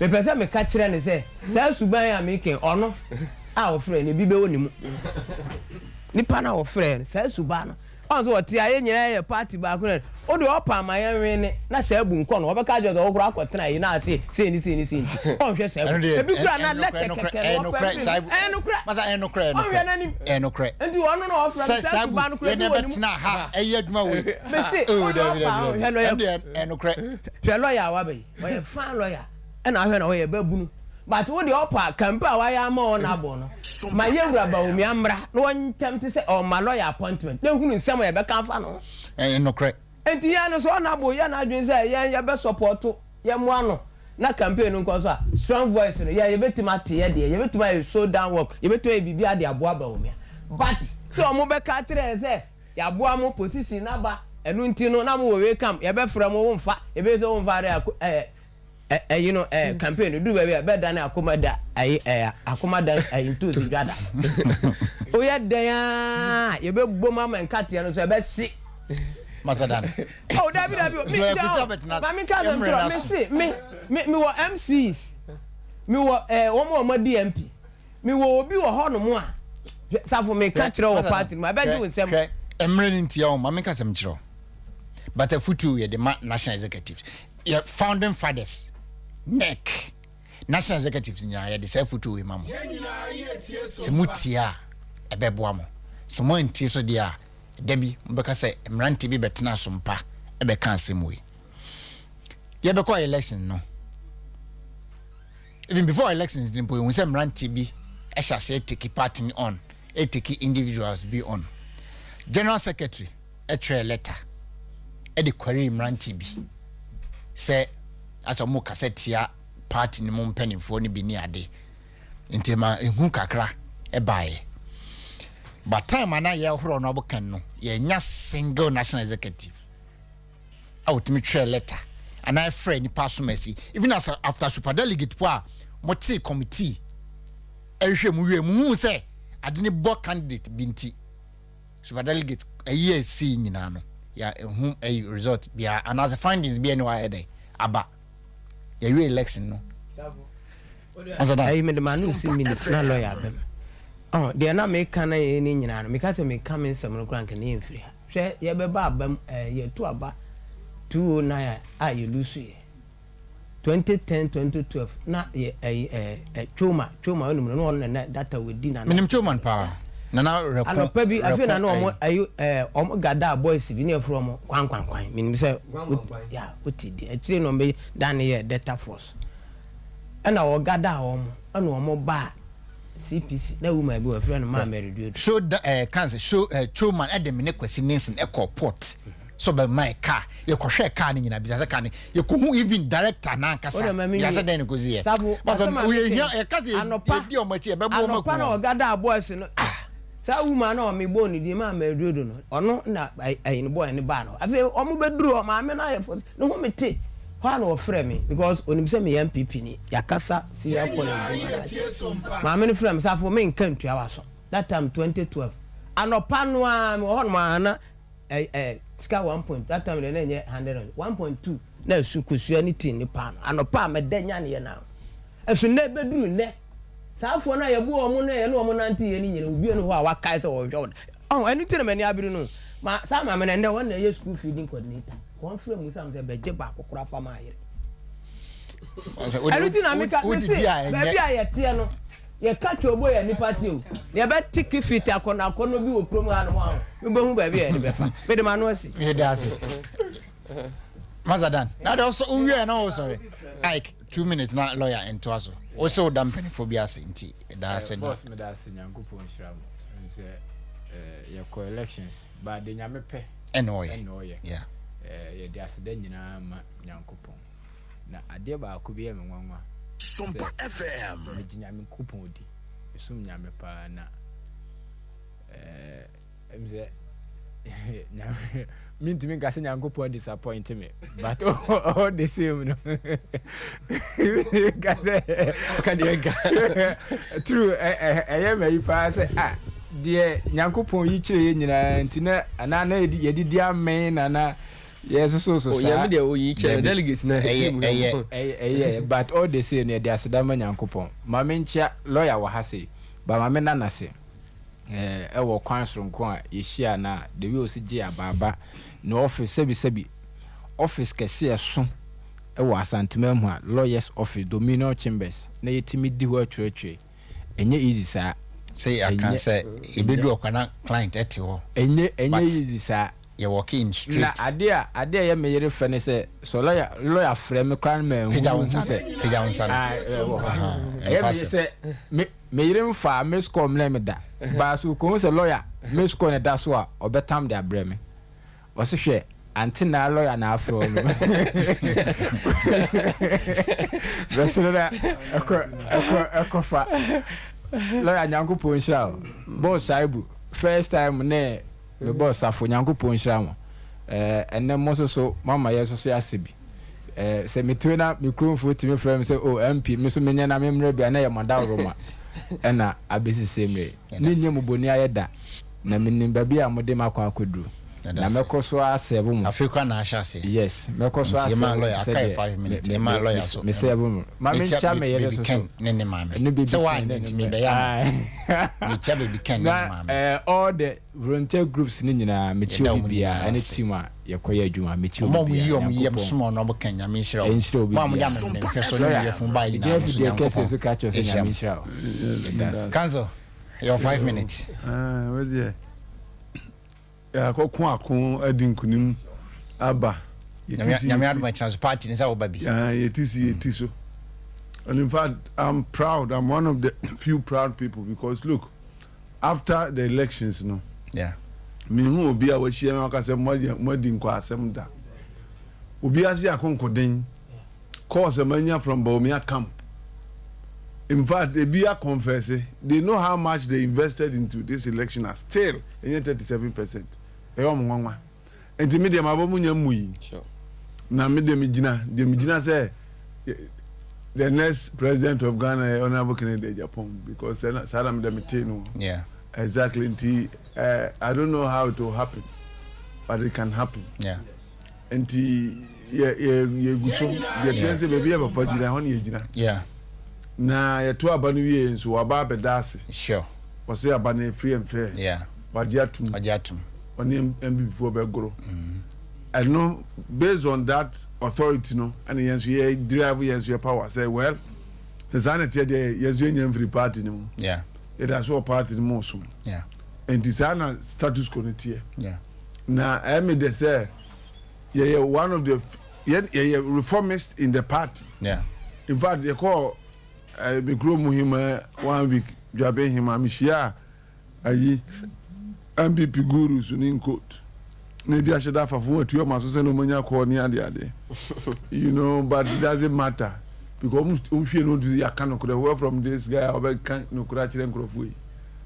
Mepɛ sɛ meka kyerɛ no sɛ saa suban a meka yi ɔno a wɔfrɛ no ebi bɛwɔ ne mu. Nipa no a wɔfrɛ no saa suban no Ɔn sɛ ɔte a yɛn nyinaa yɛ party baako na wo deɛ ɔpa ama yɛn wene na saa bu nkɔ no ɔbɛka akyerɛ sɛ wo koraa akɔ tena yi na ase sei ne sei ne sei nti ɔnhwɛ saa bu ebi koraa na lɛtɛ kɛkɛ na ɔpɛ firi no ɛyɛ nokorɛ ɔnhwɛ n'anim nti ɔno na ɔfrɛ no saa suban no koraa bi wɔ ne mu mese ɔno ɔpa ɔnhwɛ lɔya hwɛ lɔya a waba yi ɔyɛ fine lɔya. Ɛna ahwɛ na ɔyɛ babunu but wo deɛ ɔpɔ a kampe a wayɛ ama wɔn abɔ no ma yɛ wura Bawumia mmra na wɔntɛm te sɛ ɔma lawyer appointment na hunu nsɛm a yɛbɛka afa no ho. Ɛyɛ nokorɛ. Nti yɛn no sɛ ɔnabo yɛ n'adwene sɛ yɛn yɛbɛ sɔpɔto yɛ mmoa no na campaign no nkɔ so a strong voice no yɛn yɛbɛtumi ate yɛ deɛ yɛbɛtumi ayɛ show down work yɛbɛtumi ayɛ biribiara de aboa Bawumia but sɛ wɔn bɛka akyerɛ yɛn sɛ yɛaboa mo position no aba ɛno nti no na mo wɔ wei camp yɛbɛfrɛ mo womfa yɛbɛyɛ sɛ womfa de ɛɛ Ɛyi no ɛɛ campaign no duru baabi a bɛda ne akoma da ɛyi ɛɛ akoma da ɛyi ntoosi dwa da. Woyɛ dɛn aa yɛbɛ bom ama nkateɛ no so ɛbɛ hye. Masadan. Oh dabi dabi o mi da o maame nka asɛm kyerɛ me se me me me wɔ MCs me wɔ ɛɛ wɔn a wɔn adi MP me wɔ obi wɔ hɔ nom a safo me ka kyerɛ wɔ party no mu ɛbɛ gye wo nsɛm. Hwɛ mmerɛ no ntia o maame nka asɛm kyerɛ o but afutuo yɛde ma national executives. Yɛ founding fathers, nec, national executives nyinaa yɛde saa afotuo wei ma mo. Sɛ motie a, ɛbɛboa mo. Sɛ moantie so deɛ a, da bi mobɛka sɛ mmerante bi bɛtena asompa bɛka asɛm wei. Yɛbɛkɔ election no, even before elections no mpo, yɛhu sɛ mmerante bi hyɛ aseɛ take party on, take individuals bi on. General secretary twerɛɛ lɛta de kɔree mmeranteɛ bi sɛ asɛ wɔn kasa tia party no mu mpanimfoɔ no bi ne ade nti ma ehu kakra baeɛ but time a na yɛhorɔ no abokan no yɛnya single national executive a wɔtumi twerɛ lɛta anaa ɛfrɛ nipa asomasi even as after super delegate po a motee committee ɛhwehwɛ mu wie mu hu sɛ ade ne bɔ candidate bi nti Super delegate ɛyi a ɛsii nyinaa no yɛ ɛho ɛyi result biara anaasɛ findings bi ɛne wayɛ dɛ aba yɛwie election no. Ɛyi mede ma no si minute na lawyer abɛm. Ɔn deɛ na meka na yɛn ne nyinaa no meka sɛ meka me nsɛm no koraa nka ne yɛmfiri ha. Hwɛ yɛbɛba aba mu ɛɛ yɛtu aba 209 a yɛ lusu yɛ. 2010 2012 na yɛ ɛyi ɛɛ ɛ Choma Choma onim no na ɔno na na data wɔ di na Menim Choman paa na na rɛko anɔpa bi afei rɛko na na ɔmo ɛyi. ɛyi ɛɛ ɔmo gada boys bi ne yɛfrɛ ɔmo kwankwankwan menim sɛ ya wote di akyire na ɔmo bɛ dan ne yɛ delta force ɛna ɔgada ɔmo ɛna ɔmo baa CPC na woman bi wɔfrɛ no Maa Mary Duodu. Show da ɛɛ eh, kan sɛ show ɛɛ eh, Choman ɛde me ne Kwasi Ninson ɛkɔ port so bɛ ma kaa yɛkɔhwɛ kaa no nyinaa bisa sɛ kaa no yɛkɔhu even director n'ankasa bisa sɛ dɛn ne kɔsi yɛ basa woyɛ hia yɛka sɛ yɛdi ɔmo akyi yɛbɛbɔ ɔmo anɔpa na ɔgada boys no ah saa woman na ɔmo bɔ ne din Maa Mary Duodu no ɔno na ɛyi no boy no baa no afei ɔmo bɛduru hɔ maame no ayɛ fɔ ne ho mete hɔ a na ɔfrɛ me because onim sɛ meyɛ NPP ni yɛakasa Syria kɔ na adwuma no akyɛ. Maame no frɛ me safo menka ntua w'aso. That time 2012 anɔpa no ara mewɔ hɔ nom ara na ɛ ɛ sika one point that time deɛ na ɛnyɛ hundred and one point two na ɛso kosua ne tea ne paano anɔpa a mɛda nyaneɛ no ara. Ɛso nnɛ bɛduru nnɛ saa afoɔ no a yɛboa wɔn na yɛne wɔn nante yɛ no nyina obiara ni hɔ a wakae sɛ ɔrehwɛ wo da. Ɔho ɛno nti na m'ani abere no o. Ma saa maame no ɛnnɛ ɔno na ɛyɛ school feeding coordinator. Wɔn frɛ mu sam sɛ bɛgye baako koraa fa ma ayere. Ɛno nti na meka mese baabi a yɛteɛ no yɛka twobo yɛ nipa te o. Na yɛbɛte kifit akɔnɔ akɔnɔ bi wɔ kurom ha nom a mobɛhu baabi a yɛde bɛfa. Mede m'ano asi. Meda ase. Mazadan na de ɔsɔ wowie na wɔsɔre Ike 2 minutes na lawyer ntoa so. Wo sɛ woda mpanimfoɔ bi ase nti da ase na. Boss, meda ase. Nyankopɔn nhyira mo. Sɛ yɛkɔ elections ba de, Nyame pɛ ɛna ɔyɛ. Ɛna ɔyɛ. Yɛde aseda nyinaa ma Nyankopɔn. Na adeɛ baako bi yɛ me nwanwa Sompa FM. Megye Nyankopɔn di, mesom Nyame paa, na ɛm sɛ mentumi nka sɛ Nyankopɔn disappoint me, but all the same no, nka sɛ ɔka deɛ nka. True, ɛyɛ ma yi paa sɛ ah, deɛ Nyankopɔn yi kyerɛ yɛ nyinaa nti na anaa na yɛde di amɛn na na yɛsoso so saa. Yɛn deɛ oyi kyerɛ delegates na. Ɛyɛ ɛyɛ. Ɛyɛ, but all the same no, yɛde aseda ma Nyankopɔn. Maame, nkyia lawyer wɔ ha sei ba, maame nana se ɛwɔ kwan soronko a yɛhyia na the way osi gye abaaba na office, sɛbisɛbi, office kɛse ɛso ɛwɔ Asanteman mu a, lawyers office, Dominion Chambers, na yɛtumi di hɔ atwerɛtwerɛ, ɛnyɛ easy saa. Sɛ yɛaka sɛ yɛbɛdu ɔkwa na client ɛte hɔ. Ɛnyɛ easy saa. Yɛ working straight. Na adeɛ a ɛyɛ me yere fɛ ne sɛ lawyer frɛ me koraa ma ehu Pagya wo nsa no, pagya wo nsa no. Ɛyɛ me sɛ me yere nfa miss call mmerɛ me da baaso ko sɛ lawyer miss call ne da so a, ɔbɛtam de abrɛ me. Ɔsi, "Hwɛ, ante na lawyer na afrɛ no." Bɛsere na ɛkɔ ɛkɔ ɛkɔ fa lawyer. Nyankopɔn nhyira o. Boss Shaibu, first time ne me boss Safo, Nyankopɔn nhyira mo. Ɛnɛ mo nso so mama yɛ nso so yɛasɛ bi. Sɛ metue na me kuromfoɔ tumi frɛ me sɛ o MP, me so menyɛ na memmerɛ bi a, na yɛ madaworoma ɛna abɛsisi mmerɛ ne nyɛ mu bɔni ayɛ da, na menim baabi a mode makɔ akɔduru na mɛkɔ so asɛbo mo. Afei kora na ahyɛ aseɛ. Yes, mɛkɔ so. Nti ɛma lawyer aka yɛ 5 minutes, ɛma lawyer so. Mesɛbo mo. Ma menkyia me yere so so. Ne ne maame sɛ woanyɛ nti mebɛyɛ ama mekyia Baby Ken ne ne maame. Na all the volunteer groups ne nyinaa, mekyia obi biara, ɛne team a yɛkɔyɛ adwuma, mekyia obi biara. Ɔmo yi ɔmo yam som ɔno ɔmo kɛn, Nyame nhyira wo. Nhyira obi mo a mo de amemene mfɛ so ne mo yɛ fun ba nyinaa no so, Nyankopɔn so ka kyerɛ sɛ Nyame nhyira wo. Council, your 5 minutes. Wedeɛ yɛakɔko ako adi nkonim aba. Nyame adom, akyina so party ne sɛ woba bi. Yɛti si yɛti so, and in fact I'm proud. I'm one of the few proud people because look, after the elections no, mehu obi a wahyia me waka sɛ moadi nkɔ asɛm da. Obi ase akonkoden calls a manya from Bawumia camp, in fact ebi a confess, they know how much they invested into this election as still ɛnyɛ 37%. Ɛyɛ ɔmo nwanwa. Nti mi deɛ ma bɔ mu nya mu yi na mi deɛ mi gyina deɛ mi gyina sɛ the next president of Ghana yɛ Honourable Kennedy Agyapong, because saa na mi deɛ mi te no. Exactly. Nti I don't know how it will happen, but it can happen. Nti yɛ yɛ yɛ gu so deɛ kyerɛ sɛ baabi yɛ papa gyina hɔ ne yɛ gyina. Na yɛto aba no wie nso, waba abɛda ase. Wɔsɛ aba no free and fair. Wagye atum. Wagye atum. Ɔne NPP foɔ bɛgoro ɛno. Based on that authority no, ɛna yɛn nso yɛ derive yɛn nso yɛ power sɛ, well, sɛ saa na teɛ deɛ, yɛn nso yɛnya mfiri party no mu. Yɛda so wɔ party no mu ɔsom. Nti saa na status quo no teɛ. Na ɛmi de sɛ yɛyɛ one of the yɛyɛ reformist in the party. In fact, yɛkɔ me kuro mu hema one week, Dwabe hema, mehyia ayi NPP gurus ne nkot na ebi ahyɛ da afafo wɔn atu ɔmo aso sɛ na ɔmo anya kɔɔ ne ade ade, but it doesn't matter because ɔmo hwie no otu yaka nokorɛ. Where from this guy a ɔbɛka nokorɛ akyerɛ nkorɔfoɔ yi?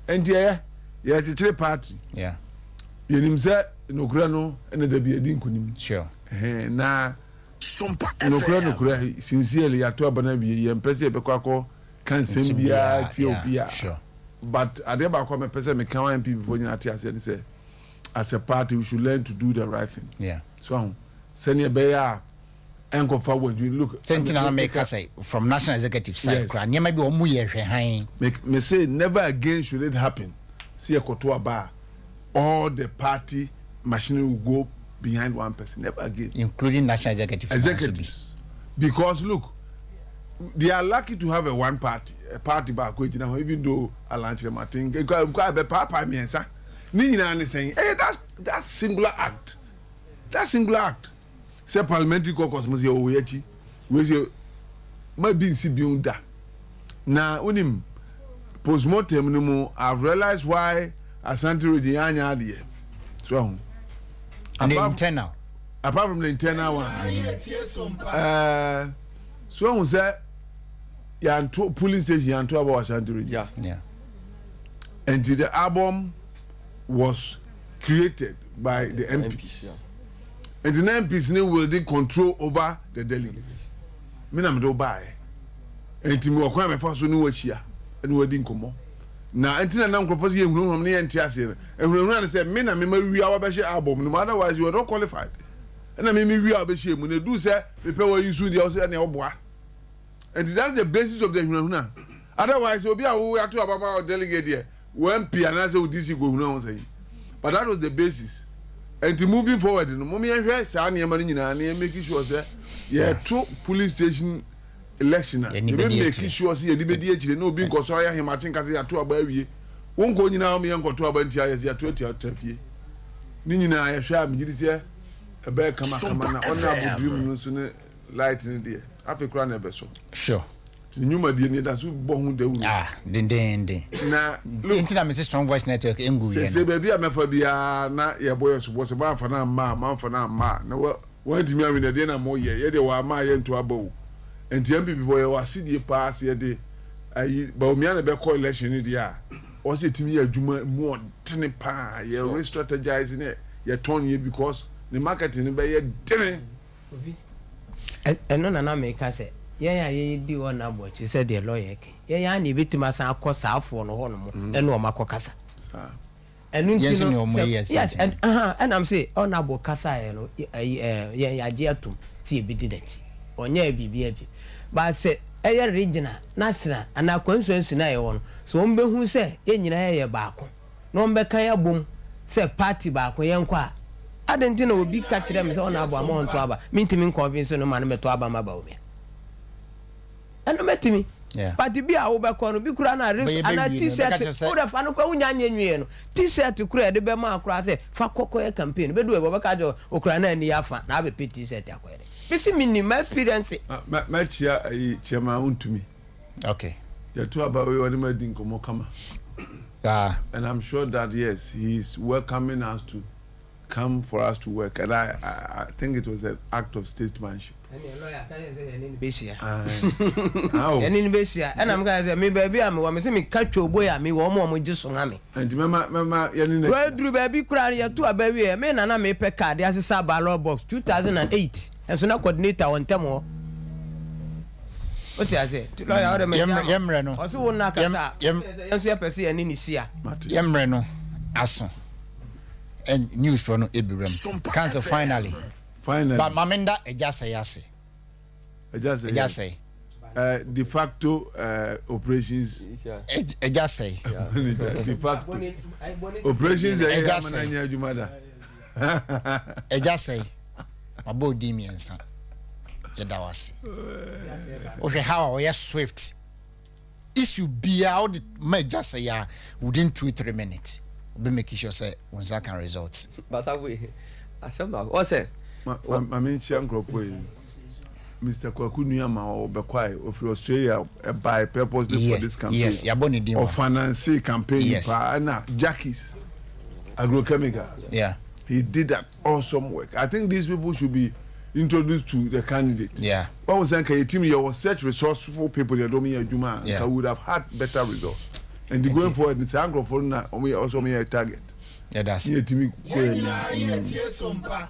Nti ɛyɛ yɛkyekyere party. Yɛnim sɛ nokorɛ no ɛna dabi yɛdi nkonim. Na nokorɛ nokorɛ, sincerely, yɛato aba no awie, yɛmpɛ sɛ yɛbɛkɔ akɔ ka nsɛm biara tie obiara, but adeɛ baako a mɛpɛ sɛ meka wa NPP foɔ nyinaa te aseɛ ne sɛ, as a party we should learn to do the right thing. So ahu sɛnea ɛbɛyɛ a ɛnkɔfa wɔn look. Sɛ nti na meka sɛ from national executive side kora, nneɛma bi wɔn yɛ hwɛ han. Me say never again should it happen si ɛkɔto aba a, all the party machinery will go behind one person. Never again. Including national executive. Executives, because look, they are lucky to have a one party, a party baako egyina hɔ, even though Alan Kyerematen nkɔ abɛ paapaa mmiɛnsa ne nyinaa ne sɛn. Ɛyɛ that singular act, that singular act. Sɛ parliamentary caucus mo sɛ yɛwɔ wei akyi, wei sɛ ma bi nsi bio da. Na wonim postmortem no mu I've realized why Ashanti region yɛanyɛ adeɛ. So ahu. And the internal. Apart from the internal one. Uh, so ahu sɛ yɛanto polling station yɛanto aba wɔ Ashanti region. Yeah. Yeah. Nti the album was created by the MPs. Nti na MPs ne wielding control over the delegates. Me na mede wo baeɛ. Nti mewɔ kwan a mɛfa so ne wo ahyia ne wo adi nkɔmmɔ. Na nti na na nkurɔfoɔ sɛ yɛhunahuna ne yɛnte aseɛ no. Ahunahuna ne sɛ me na mema wia wabɛhyɛ album no mu otherwise you are not qualified. Ɛna me me wia wabɛhyɛ mu na ɛduu sɛ mepɛ wayi so deɛ wo sɛ ɛnea woboa. Nti that's the basis of the hunahuna. Otherwise obi a wo ato aba ma delegate deɛ wo MP anaasɛ wo DC kɔ huna ho sɛn. But that was the basis. Nti moving forward no mom yɛnhwɛ saa nneɛma no nyinaa na yɛn make sure sɛ yɛto police station election a yɛbɛ make sure sɛ yɛde bɛdi akyire na obi nkɔsɔre ahemakye nka sɛ yɛato aba awie. Wo nkɔ nyinaa wɔn yɛnkɔto aba ntia yɛ sɛ yɛato atia tra fie. Ne nyinaa yɛhwɛ a megye di sɛ ɛbɛyɛ kama kama na ɔne abodwiri mu no nso ne Light no deɛ, afei koraa na ɛbɛsɔ. Sure. Nti ne nnwumadie no yɛda so bɔ ho dawuro. Ah, dendeenden. Na look. Nti na mese Strong Voice Network ngu yɛ no. Sese baabi a mɛfa biara na yɛbɔ yɛn soboɔ sɛ moamfa no amma a, moamfa no amma a, na wa, wantumi anwe no ɛdeɛn na moyɛ? Yɛ deɛ wamma a yɛnto aba o. Nti NPP foɔ yɛwɔ asedie paa sɛ yɛde ayi, Bawumia na ɛbɛkɔ election no deɛ a, ɔwɔ sɛ yɛtumi yɛ adwuma mu ɔdene paa, yɛ re-strategize ne yɛtɔn yɛ because ne marketing no bɛyɛ dene. Kofi, Ɛno na na meka sɛ, yɛn a yɛdi hɔ nna bɔ akyi sɛdeɛ lɔya reka yi, yɛn ara na yɛbɛtumi asan akɔ saa afoɔ no hɔnom ne wɔn akɔkasa. Ɛno nti no, sɛ, yes, ɛn, aha, ɛna mese Ɔnabo kasaeɛ no, ayi, ɛɛ, yɛn yɛagye atom sɛ yɛbɛdi n'akyi. Ɔnyɛɛ biribiara bio. But sɛ ɛyɛ regional, national, anaa constituency no a yɛwɔ no, sɛ wɔbɛhu sɛ yɛn nyinaa yɛyɛ baako, na wɔbɛka yɛn abom sɛ party baako yɛnkɔ a, adɛn nti na obi ka kyerɛ me sɛ ɔna aboa ma ɔnto aba, mentumi nconvince no ma no mmɛto aba mma Bawumia? Ɛno mɛtumi. But bi a wobɛkɔ no, bi koraa na res anaa t-shirt, wodɛ fa no koraa wonya nyɛ nwieɛ no, t-shirt koraa yɛde bɛma wo koraa sɛ fa kɔ kɔyɛ campaign no, bɛdu baabi wɔbɛka akyerɛ wo, okura na ani afa na abɛpɛ t-shirt akɔyɛ dɛn? Mese menim, ma experience. Mɛkyia ayi Chairman Wontumi. Okay. Yɛto aba wei ɔne ma di nkɔmmɔ kama. Saa. And I'm sure that yes, he is welcoming us to come for us to work and I, I, I think it was an act of statesmanship. Ɛnneɛ lawyer ka kyerɛ sɛ yɛne no bɛhyia. Aye. Yɛne no bɛhyia. Ɛna meka sɛ me baabi a mewɔ me sɛ meka twooboy a mewɔ wɔn a wɔgye so ma me. Nti mɛma mɛma yɛne no ahyia. Waduru baabi koraa no yɛto aba wieɛ me na na mepɛ car de asesa ballot box 2008. Nso na coordinator wɔ ntɛm hɔ. Wote aseɛ? Nti lawyer wode mɛgye ama. Yɛ mmerɛ no. Ɔse wo nna kasa a. Yɛ nso yɛpɛ sɛ yɛne ne hyia. Yɛ mmerɛ no aso. And news foɔ no ebi wura mu. Kan sɛ finally. Finally. But maame nda agya sɛe ase. Agya sɛe. Agya sɛe. Uh, de facto uh, operations. Agya sɛe. De facto operations ɛyɛ amana nyɛ adwuma da. Agya sɛe. Mabɔ odin mmiɛnsa. Yɛda wo ase. Wohwɛ how a ɔyɛ swift. Issue biara wode ma agya sɛe a within 2 3 minutes obi make sure sɛ wo nsa ka results. Basafo yi asɛm baako ɔsɛ. Ma ma menhyia nkurɔfoɔ yi. Mr. Kwaku Nuama ɔbɛkwae ofiri Australia ɛbae purposely for this campaign. Yes, yɛabɔ ne din wɔ. Ɔfinance campaign yes. paa ɛna Jackies agrochemicals. Yeah. He did an awesome work. I think these people should be introduced to the candidate. Yeah. Wɔn sɛ nka yɛ team yɛ wɔ such resourceful people yɛ dɔm yɛ adwuma a nka we would have had better results. And going forward saa nkurɔfoɔ no na wɔn yɛ ɔsɔ wɔn yɛ target. Yɛda ase. Ne yɛ team kɔ yɛ nim.